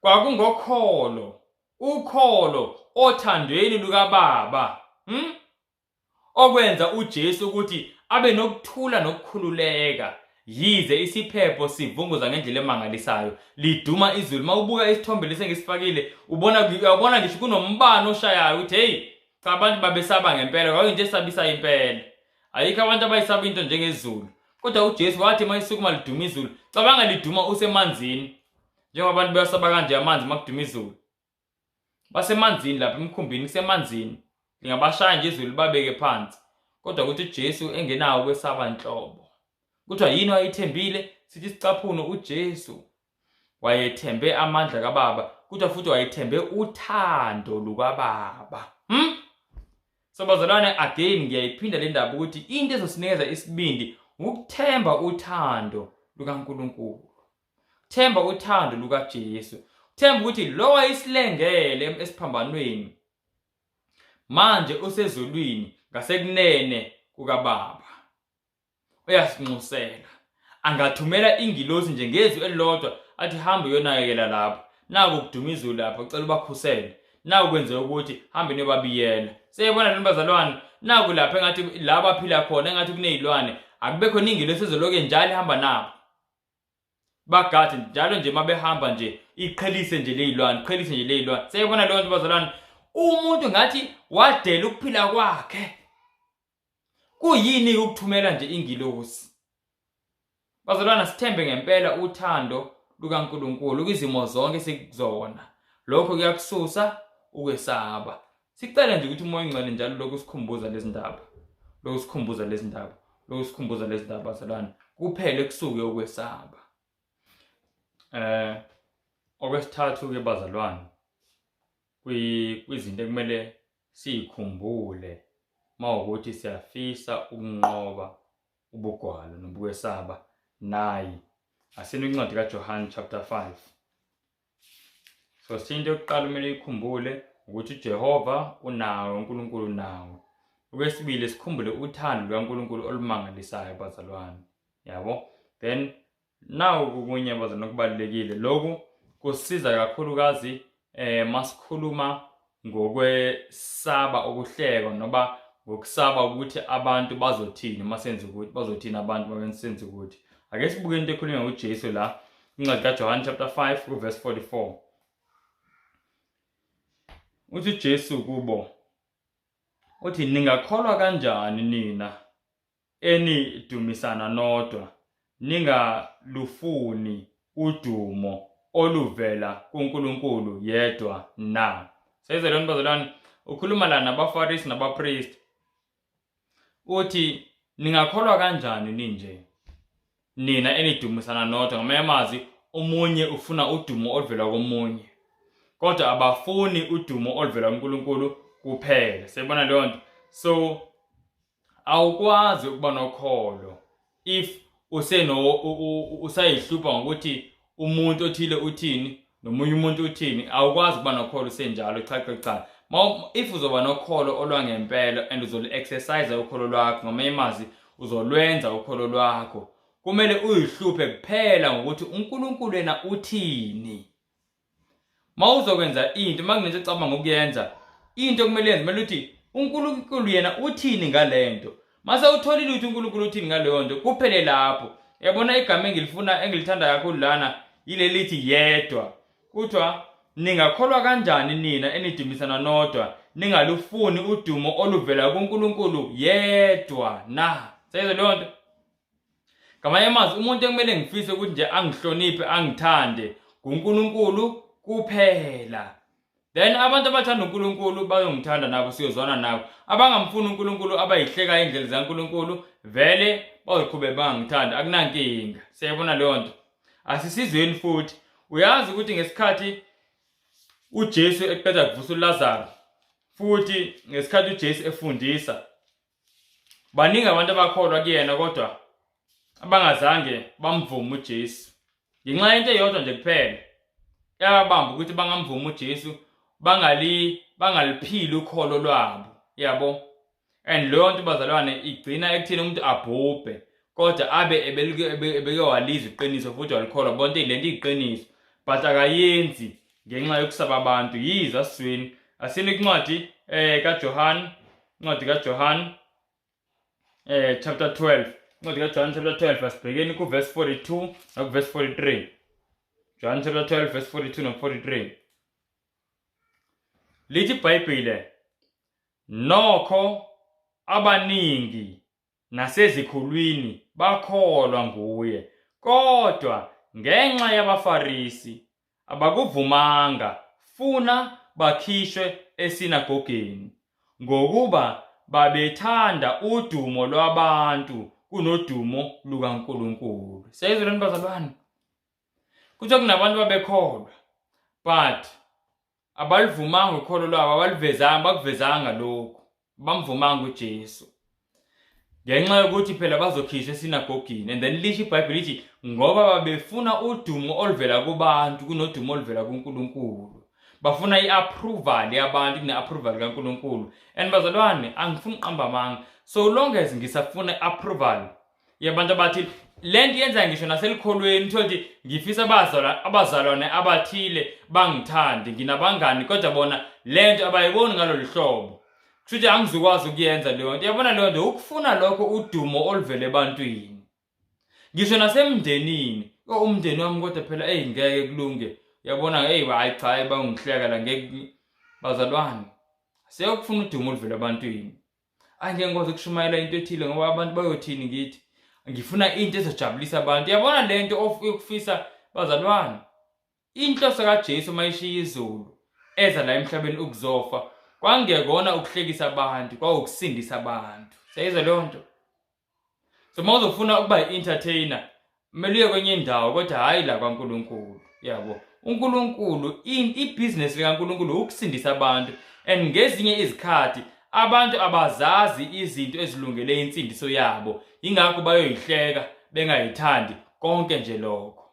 kwakungokholo, ukholo othandweni lukaBaba, okwenza uJesu ukuthi abe nokuthula nokukhululeka yize isiphepho sivunguza ngendlela emangalisayo, liduma izulu. Mawubuka isithombe lesengisifakile ubona, uyabona ngisho kunombani oshayayo ukuthi hey cha, abantu babesaba ngempela, kwakuyinto esabisayo impela. Ayikho abantu abayisaba into njengezulu, kodwa uJesu wathi mayisukuma liduma izulu. Cabanga liduma usemanzini, njengoba abantu bayasaba kanje amanzi makuduma izulu. Basemanzini lapha emkhumbini, kusemanzini, lingabashaya nje izulu babeke phansi. Kodwa ukuthi uJesu engenawo kwesaba nhlobo. Kuthiwa yini wayethembile? Sithi sicaphuno, uJesu wayethembe amandla kaBaba. Kuthiwa futhi wayethembe uthando lukaBaba. So bazalwane, again ngiyayiphinda le ndaba ukuthi into ezosinikeza isibindi ukuthemba uthando lukaNkulunkulu, themba uthando lukaJesu, themba ukuthi lo wayesilengele esiphambanweni manje usezulwini ngasekunene kukaBaba, uyasinxusela. Angathumela ingilosi nje ngezwi elilodwa athi hamba uyonakekela lapho, naku kuduma izulu lapho, cela ubakhusele, naku kwenzeka ukuthi hambe niyobabiyela. Siyayibona lento bazalwane, naku lapha engathi la baphila khona engathi kunezilwane, akube khona ingilosi ezoloke njalo ihamba nabo bagade njalo nje mabehamba nje iqhelise nje lezilwane, iqhelise nje lezilwane. Siyayibona leyo nto bazalwane. Umuntu ngathi wadela ukuphila kwakhe. Kuyini ukuthumela nje ingilosi? Bazalwana, sithembe ngempela uthando lukaNkulunkulu kwizimo zonke esikuzona. Lokho kuyakususa ukwesaba. Sicela nje ukuthi uMoya oNgcwele njalo lokhu sikhumbuza lezi ndaba. Lokhu sikhumbuza lezi ndaba. Lokhu sikhumbuza lezi ndaba bazalwane. Kuphele kusuke ukwesaba. Okwesithathu ke bazalwane, kwizinto ekumele siyikhumbule mawukuthi siyafisa ukunqoba ubugwalo nobukwesaba, nayi asini incwadi kaJohn chapter 5. So into yokuqala kumele uyikhumbule ukuthi uJehova unawe, uNkulunkulu unawe. Okwesibili, sikhumbule uthando lukaNkulunkulu olumangalisayo bazalwane, yabo. Then nawu kokunye bazalwane okubalulekile, lokhu kusiza kakhulukazi masikhuluma ngokwesaba ukuhlekwa noba ngokusaba ukuthi abantu bazothini masenze ukuthi, bazothini abantu masenze ukuthi. Ake sibuke into ekhulunywa nguJesu la, incwadi kaJohn chapter 5 kuverse 44. Uthi uJesu kubo, uthi ningakholwa kanjani nina enidumisana nodwa, ningalufuni udumo oluvela kuNkulunkulu yedwa na? Seyizwe lona bazalwane, ukhuluma la nabaFarisi nabapristi. Uthi ningakholwa kanjani ninje nina enidumisana nodwa? Ngamanye amazwi, omunye ufuna udumo oluvela komunye, kodwa abafuni udumo oluvela kuNkulunkulu kuphela. Siyabona leyo nto. So awukwazi ukuba nokholo if useno usayihlupha ngokuthi umuntu othile uthini nomunye umuntu uthini. Awukwazi ukuba nokholo usenjalo. Cha cha cha, if uzoba nokholo olwangempela and uzolu-exercise ukholo lwakho, ngamanye amazwi uzolwenza ukholo lwakho, kumele uyihluphe kuphela ngokuthi uNkulunkulu yena uthini. Mawuzokwenza into, makunento ocabanga ukuyenza, into okumele yenze, kumele uthi uNkulunkulu yena uthini ngalento. Mase utholile ukuthi uNkulunkulu uthini ngaleyo nto, kuphele lapho. Yabona, igama engilifuna engilithanda kakhulu lana yileli lithi yedwa. Kuthiwa ningakholwa kanjani nina enidumisana nodwa, ningalufuni udumo oluvela kuNkulunkulu yedwa na? Seyizwe leyo nto. Ngamanye amazwi, umuntu ekumele ngifise ukuthi nje angihloniphe, angithande, nguNkulunkulu kuphela. Then abantu abathanda uNkulunkulu bayongithanda nabo, siyozwana nabo. Abangamfuni uNkulunkulu, abayihleka indlela zaNkulunkulu, vele bazoqhubeka bangangithandi, akunankinga. Siyayibona leyo nto. Asisizweni futhi. Uyazi ukuthi ngesikhathi uJesu eqeda kuvusa uLazaro, futhi ngesikhathi uJesu efundisa, baningi abantu abakholwa kuyena kodwa abangazange bamvume uJesu ngenxa yento eyodwa nje kuphela yabamba ukuthi bangamvumi uJesu, bangaliphili ukholo lwabo, yabo. And leyo nto bazalwane igcina ekutheni umuntu abhubhe, kodwa abe ebeke walizwa iqiniso futhi walikholwa bonke lento iyiqiniso, but akayenzi ngenxa yokusaba abantu. Yizwa sisweni, asini incwadi kaJohn, incwadi kaJohn chapter 12, incwadi kaJohn chapter 12, asibhekeni ku verse 42 naku verse 43. John chapter 12 verse 42 no 43, lithi iBhayibhile, nokho abaningi nasezikhulwini bakholwa nguye, kodwa ngenxa yabaFarisi abakuvumanga, funa bakhishwe esinagogeni, ngokuba babethanda udumo lwabantu kunodumo lukaNkulunkulu. Siyayizwa lento bazalwane? Kuthiwa kunabantu babekholwa, but abalivumanga ukholo lwabo, abalivezanga, bakuvezanga lokhu, bamvumanga uJesu ngenxa yokuthi phela bazokhishwa esinagogini. And then lisho iBhayibheli lithi ngoba babefuna udumo oluvela kubantu kunodumo oluvela kuNkulunkulu, bafuna i-approval yabantu kune-approval kaNkulunkulu. And bazalwane, angifuni uqamba amanga, so long as ngisafuna i-approval yabantu abathile, le nto yenza ngisho naselikholweni, uthole ukuthi ngifisa abazalwane abathile bangithande, nginabangani, kodwa bona le nto abayiboni ngalolu hlobo, kusho ukuthi angizukwazi ukuyenza leyo nto. Yabona leyo nto, ukufuna lokho udumo oluvele ebantwini, ngisho nasemndenini. Umndeni wami kodwa phela, eyi, ngeke kulunge, uyabona, eyi, hayi cha, bangihleka la, ngeke bazalwane. Siyokufuna udumo oluvela ebantwini. Angeke ngikwazi ukushumayela into ethile ngoba abantu bayothini ngithi. Ngifuna into ezojabulisa abantu. Yabona lento yokufisa bazalwane. Inhloso kaJesu uma eshiya izulu eza la emhlabeni ukuzofa kwangekona ukuhlekisa abantu, kwawukusindisa abantu. Siyayizwa leyo nto? So uma uzofuna ukuba i-entertainer kumele uye kwenye indawo kodwa hhayi la kwaNkulunkulu. Yabo. uNkulunkulu ibhizinesi likaNkulunkulu ukusindisa abantu and ngezinye izikhathi abantu abazazi izinto ezilungele insindiso yabo ingakho bayoyihleka bengayithandi konke nje lokho.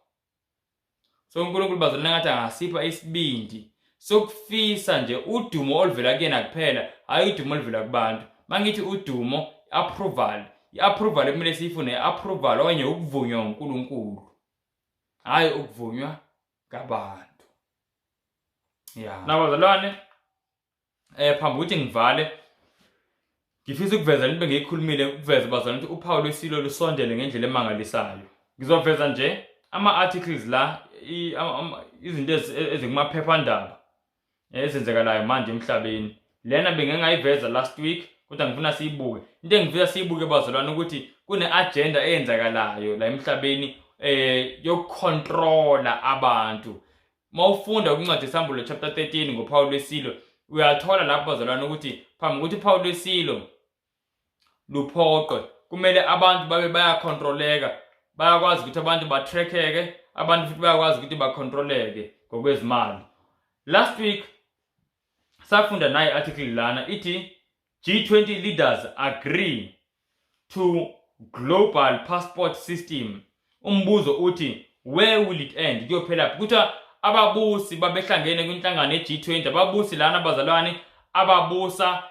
So uNkulunkulu bazalwane ngathi angasipha isibindi sokufisa nje udumo oluvela kuyena kuphela, hhayi udumo oluvela kubantu. Mangithi udumo, approval, i-approval ekumele siyifune i-approval okanye ukuvunywa uNkulunkulu, hhayi ukuvunywa ngabantu. Ya. Nabazalwane phambi ukuthi ngivale ngifisa ukuveza into bengiyikhulumile ukuveza bazalwane ukuthi uphawu lwesilo lusondele ngendlela emangalisayo. Ngizoveza nje ama-articles la izinto ezikumaphephandaba ezenzekalayo manje emhlabeni. Lena bengingayiveza last week kodwa ngifuna siyibuke. Into engifisa siyibuke bazalwane ukuthi kune-agenda eyenzakalayo la emhlabeni yokucontrola abantu. Mawufunda kwincwadi yeSambulo chapter 13 ngophawu lwesilo uyathola lapho bazalwane ukuthi phambi kokuthi uphawu lwesilo luphoqwe kumele abantu babe bayakhontroleka, bayakwazi ukuthi abantu batrackeke, abantu futhi bayakwazi ukuthi bakhontroleke ngokwezimali. Last week safunda nayi article lana ithi G20 leaders agree to global passport system. Umbuzo uthi where will it end? Kuyophela kuthiwa ababusi babehlangene kwinhlangano ye-G20, ababusi lana bazalwane ababusa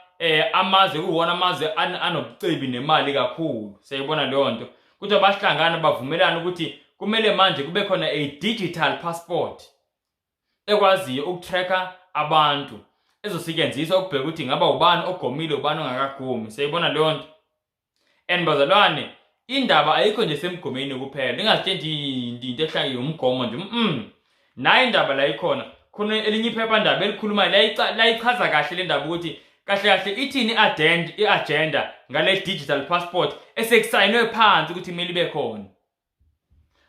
amazwe kuwona amazwe anobucebi nemali kakhulu. Siyayibona leyo nto. Kuthiwa bahlangana bavumelana ukuthi kumele manje kube khona a digital passport ekwaziyo ukutracker abantu ezosetshenziswa ukubheka ukuthi ngaba ubani ogomile ubani ongakagomi. Siyayibona leyo nto. And bazalwane indaba ayikho nje semgomeni kuphela, ingazitshenti into ehlala umgomo nje. Nayi indaba la ikhona, khona elinye iphephandaba elikhulumayo layichaza kahle le ndaba ukuthi kahle kahle ithini i-agenda ngale digital passport esekusayinwe phansi ukuthi kumele ibe khona.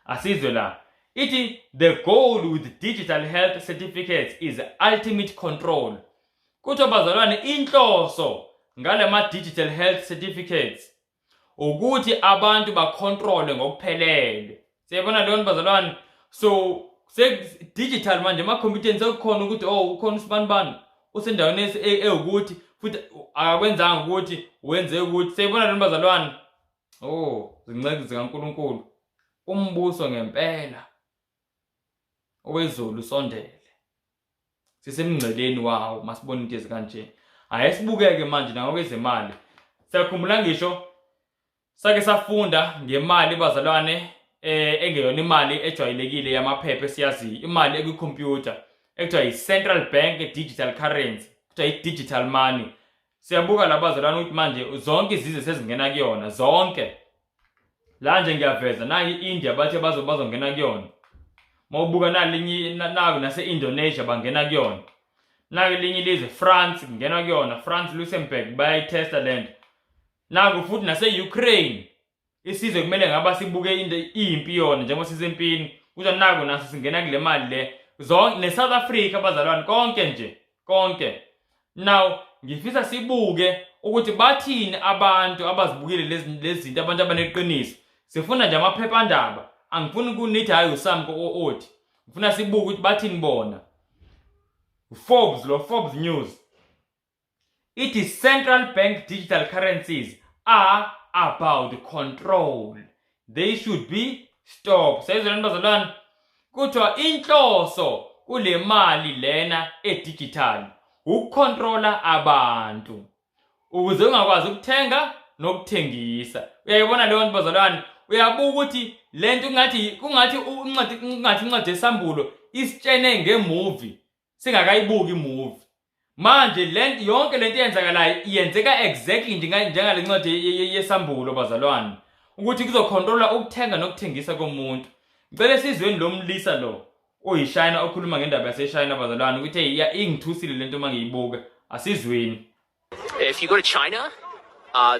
Asizwe la. Ithi the goal with digital health certificates is ultimate control. Kuthiwa bazalwane inhloso ngale ma digital health certificates ukuthi abantu bacontrole ngokuphelele. Siyabona leyo bazalwane. So digital manje emakhompyutheni sekukhona ukuthi oh ukhona usibanibani usendaweni ewukuthi futhi akakwenzanga ukuthi wenze ukuthi. Siyabona leyo bazalwane. Oh, zinceku zikaNkulunkulu, umbuso ngempela owezulu usondele. Sisemngceleni wawo masibona into ezikanje. Hayi sibukeke manje nangokwezemali. Siyakhumbula ngisho sake safunda ngemali bazalwane engeyona imali ejwayelekile yamaphepha esiyaziyo, imali ekwikhompyutha ekuthiwa yi-central bank digital currency, kuthiwa i-digital money. Siyabuka la bazalwane ukuthi manje zonke izizwe sezingena kuyona zonke. La nje ngiyaveza nayi i-India bathe bazongena kuyona. Mawubuka nalinye naku nase-Indonesia bangena kuyona. Naku elinye ilizwe France kungena kuyona, France Luxembourg bayayithesta lento. Naku futhi nase-Ukraine isizwe kumele ngaba sibuke into impi yona njengoba sisempini, kuthiwa naku naso singena kule mali le. Zonke ne-South Africa bazalwane konke nje konke. Now ngifisa sibuke ukuthi bathini abantu abazibukile lezi zinto, abantu abaneqiniso. Sifuna nje amaphephandaba, angifuni kunithi hayi uSamko othi. Ngifuna sibuke ukuthi bathini bona. Forbes lo, Forbes News ithi central bank digital currencies are about control, they should be stopped. Siyayizwa bazalwane, kuthiwa inhloso kule mali lena e-digital ukucontrola abantu ukuze ungakwazi ukuthenga nokuthengisa. Uyayibona leyo nto bazalwane? Uyabuka ukuthi lento kungathi incwadi yeSambulo isitshene ngemovie singakayibuki imovie. Manje lento yonke lento eyenzakalayo iyenzeka exactly njengale ncwadi yeSambulo bazalwane, ukuthi kuzocontrola ukuthenga nokuthengisa komuntu. Ngicela esizweni lo mlisa lo oyiShayina okhuluma ngendaba yaseShayina bazalwane ukuthi hey ingithusile lento uma ngiyibuka. Asizweni. If you go to China,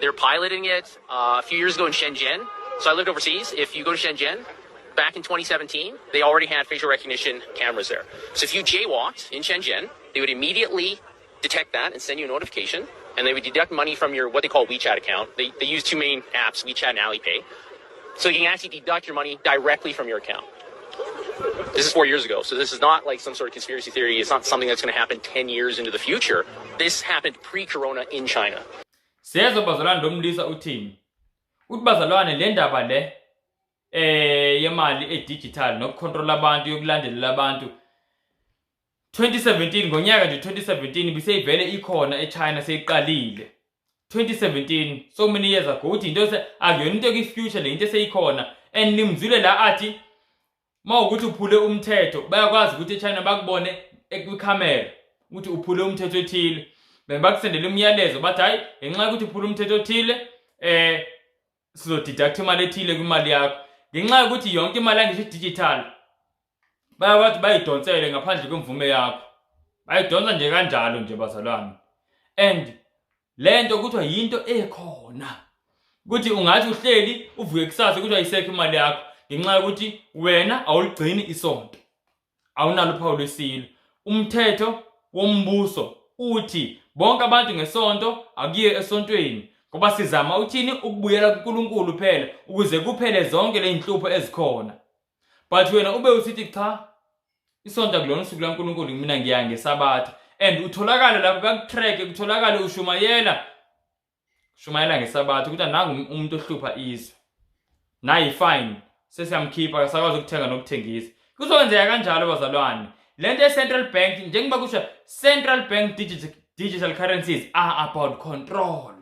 they're piloting it a few years ago in Shenzhen. So I lived overseas. If you go to Shenzhen, back in 2017, they already had facial recognition cameras there. So if you jaywalked in Shenzhen, they would immediately detect that and send you a notification, and they would deduct money from your what they call WeChat account. They use two main apps, WeChat and Alipay. So you can actually deduct your money directly from your account. This is 4 years ago, so this is not like some sort of conspiracy theory. It's not something that's going to happen 10 years into the future. This happened pre-corona in China. Siyezwa, bazalwane, lo mlisa uthini? Uthi, bazalwane, le ndaba le yemali e-digital nokucontrol abantu, yokulandelela abantu, 2017, ngonyaka nje 2017 biseyivele ikhona eChina, seyiqalile 2017, so many years ago. Uthi into akuyona into kwi-future le, into eseyikhona. And nimzwile la athi mawukuthi uphule umthetho, bayakwazi ukuthi eChina bakubone kwikhamera ukuthi uphule umthetho othile, then bakusendele umyalezo, bathi hayi, ngenxa yokuthi uphule umthetho othile, sizodeduct imali ethile kwimali yakho. Ngenxa yokuthi yonke imali angisho digital, bayakwazi bayidonsele ngaphandle kwemvume yakho, bayidonsa nje kanjalo nje, bazalwane. And lento kuthiwa yinto ekhona, ukuthi ungathi uhleli uvuke kusasa ukuthi ayisekho imali yakho, ngenxa yokuthi wena awuligcini isonto, awunalo uphawu lwesilo. Umthetho wombuso uthi bonke abantu ngesonto akuye esontweni, ngoba sizama uthini? Ukubuyela kuNkulunkulu phela, ukuze kuphele zonke le zinhlupho ezikhona. But wena ube usithi cha, isonto akulona usuku laNkulunkulu, mina ngiya ngesabatha, and utholakale lapho bakutrack, kutholakale ushumayela, shumayela ngesabatha, ukuthi nangu umuntu ohlupha izwe, nayi fine, sesiyamkhipha, akasakwazi ukuthenga nokuthengisa. Kuzokwenzeka kanjalo, bazalwane, lento ye-central bank. Njengoba kusho, central bank digital currencies are about control.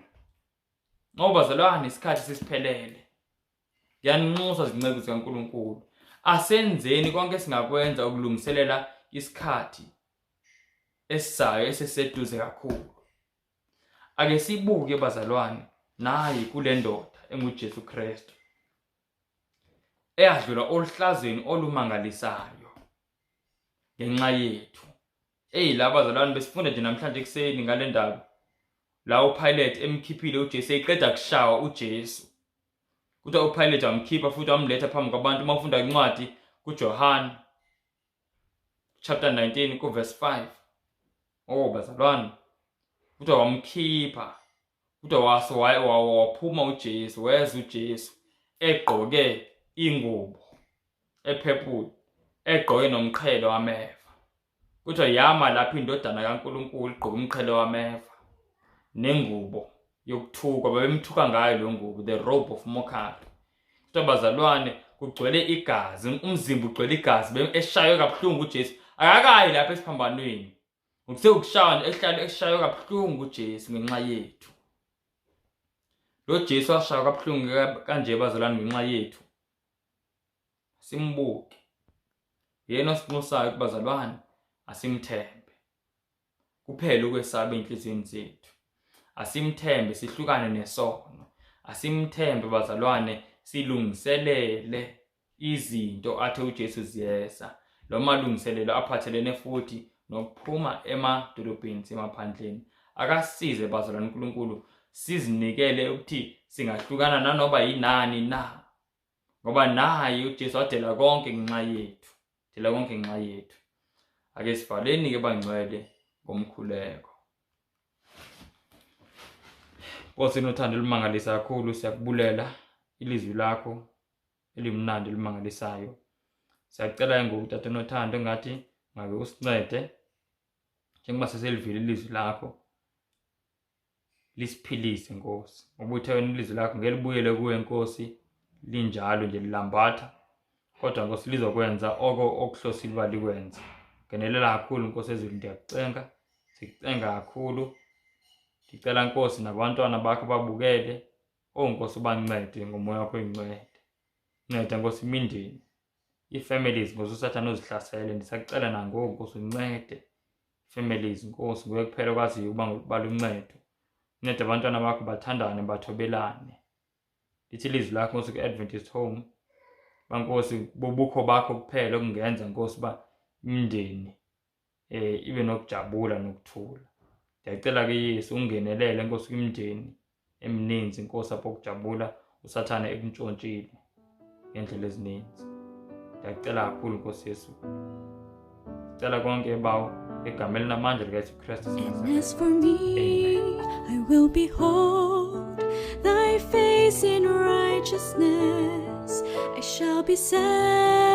Ngoba, bazalwane, isikhathi sesiphelele. Ngiyaninxusa, zinceku zikaNkulunkulu, asenzeni konke esingakwenza ukulungiselela isikhathi esizayo esiseduze kakhulu. Ake sibuke, bazalwane, nayi kule ndoda enguJesu Kristu, eyadlula oluhlazweni olumangalisayo ngenxa yethu. Eyi, la bazalwane, besifunda nje namhlanje ekuseni ngale ndaba la uPilate emkhiphile uJesu, eqeda kushawa uJesu. Kuthiwa uPilate wamkhipha futhi wamletha phambi kwabantu. Uma ufunda incwadi kuJohn chapter 19 kuverse 5, oh bazalwane, kuthiwa wamkhipha, kuthiwa waphuma uJesu, weza uJesu egqoke ingubo epurple, egqoke nomqhele wameva. Kuthiwa yama lapho indodana kaNkulunkulu igqoke umqhele wameva nengubo yokuthukwa, babemthuka ngayo leyo ngubo, the robe of mockery. Kuthiwa, bazalwane, kugcwele igazi, umzimba ugcwele igazi, eshaywe kabuhlungu uJesu, akakayi lapha esiphambanweni, ukushawa nje, ehlale eshaywe kabuhlungu uJesu ngenxa yethu. Lo Jesu washaywa kabuhlungu kanje, bazalwane, ngenxa yethu. Simbuke yena osinxusayo, kubazalwane, asimthembe kuphela ukwesaba enhliziyweni zethu. Asimthembe, sihlukane nesono. Asimthembe, bazalwane, silungiselele izinto athe uJesu ziyeza, lo malungiselelo aphathelene futhi nokuphuma emadolobheni semaphandleni. Akasize, bazalwane, uNkulunkulu, sizinikele ukuthi singahlukana nanoba yinani na, ngoba naye uJesu wadela konke ngenxa yethu, dela konke ngenxa yethu. Ake sivaleni ke, bangcwele, ngomkhuleko. Nkosi enothando olumangalisa kakhulu, siyakubulela ilizwi lakho elimnandi elimangalisayo. Siyacela ngoku, Tata onothando, engathi ngabe usincede njengoba seselivile ilizwi lakho, lisiphilise, Nkosi, ngoba uthe wena ilizwi lakho ngeke libuyele kuwe, Nkosi, linjalo nje lilambatha, kodwa, Nkosi, lizokwenza oko okuhlosile uba likwenze. Ngenelela kakhulu, Nkosi ezulu, ndiyakucenga, sikucenga kakhulu. Ndicela, Nkosi, nabantwana bakho babukele, oh Nkosi, ubancede ngomoya wakho oyingcwele. Nceda, Nkosi, imindeni, ii-families, Nkosi, uSathane uzihlasele. Ndisakucela nangoku, Nkosi, uncede families. Nkosi, nguwe kuphela okwaziyo ukuba baluncedo. Nceda abantwana bakho bathandane, bathobelane. Lithi ilizwi lakho, Nkosi, kwi-Adventist Home bankosi, bubukho bakho kuphela okungenza, Nkosi, uba imindeni ibe nokujabula nokuthula. Ndiyacela ke Yesu ungenelele Nkosi kwimindeni emininzi Nkosi apho kujabula uSathane ekuntshontshile ngendlela ezininzi. Ndiyacela kakhulu Nkosi Yesu. Sicela konke bawo egameni elinamandla likaYesu Kristu. And as for me, I will behold thy face in righteousness. I shall be satisfied.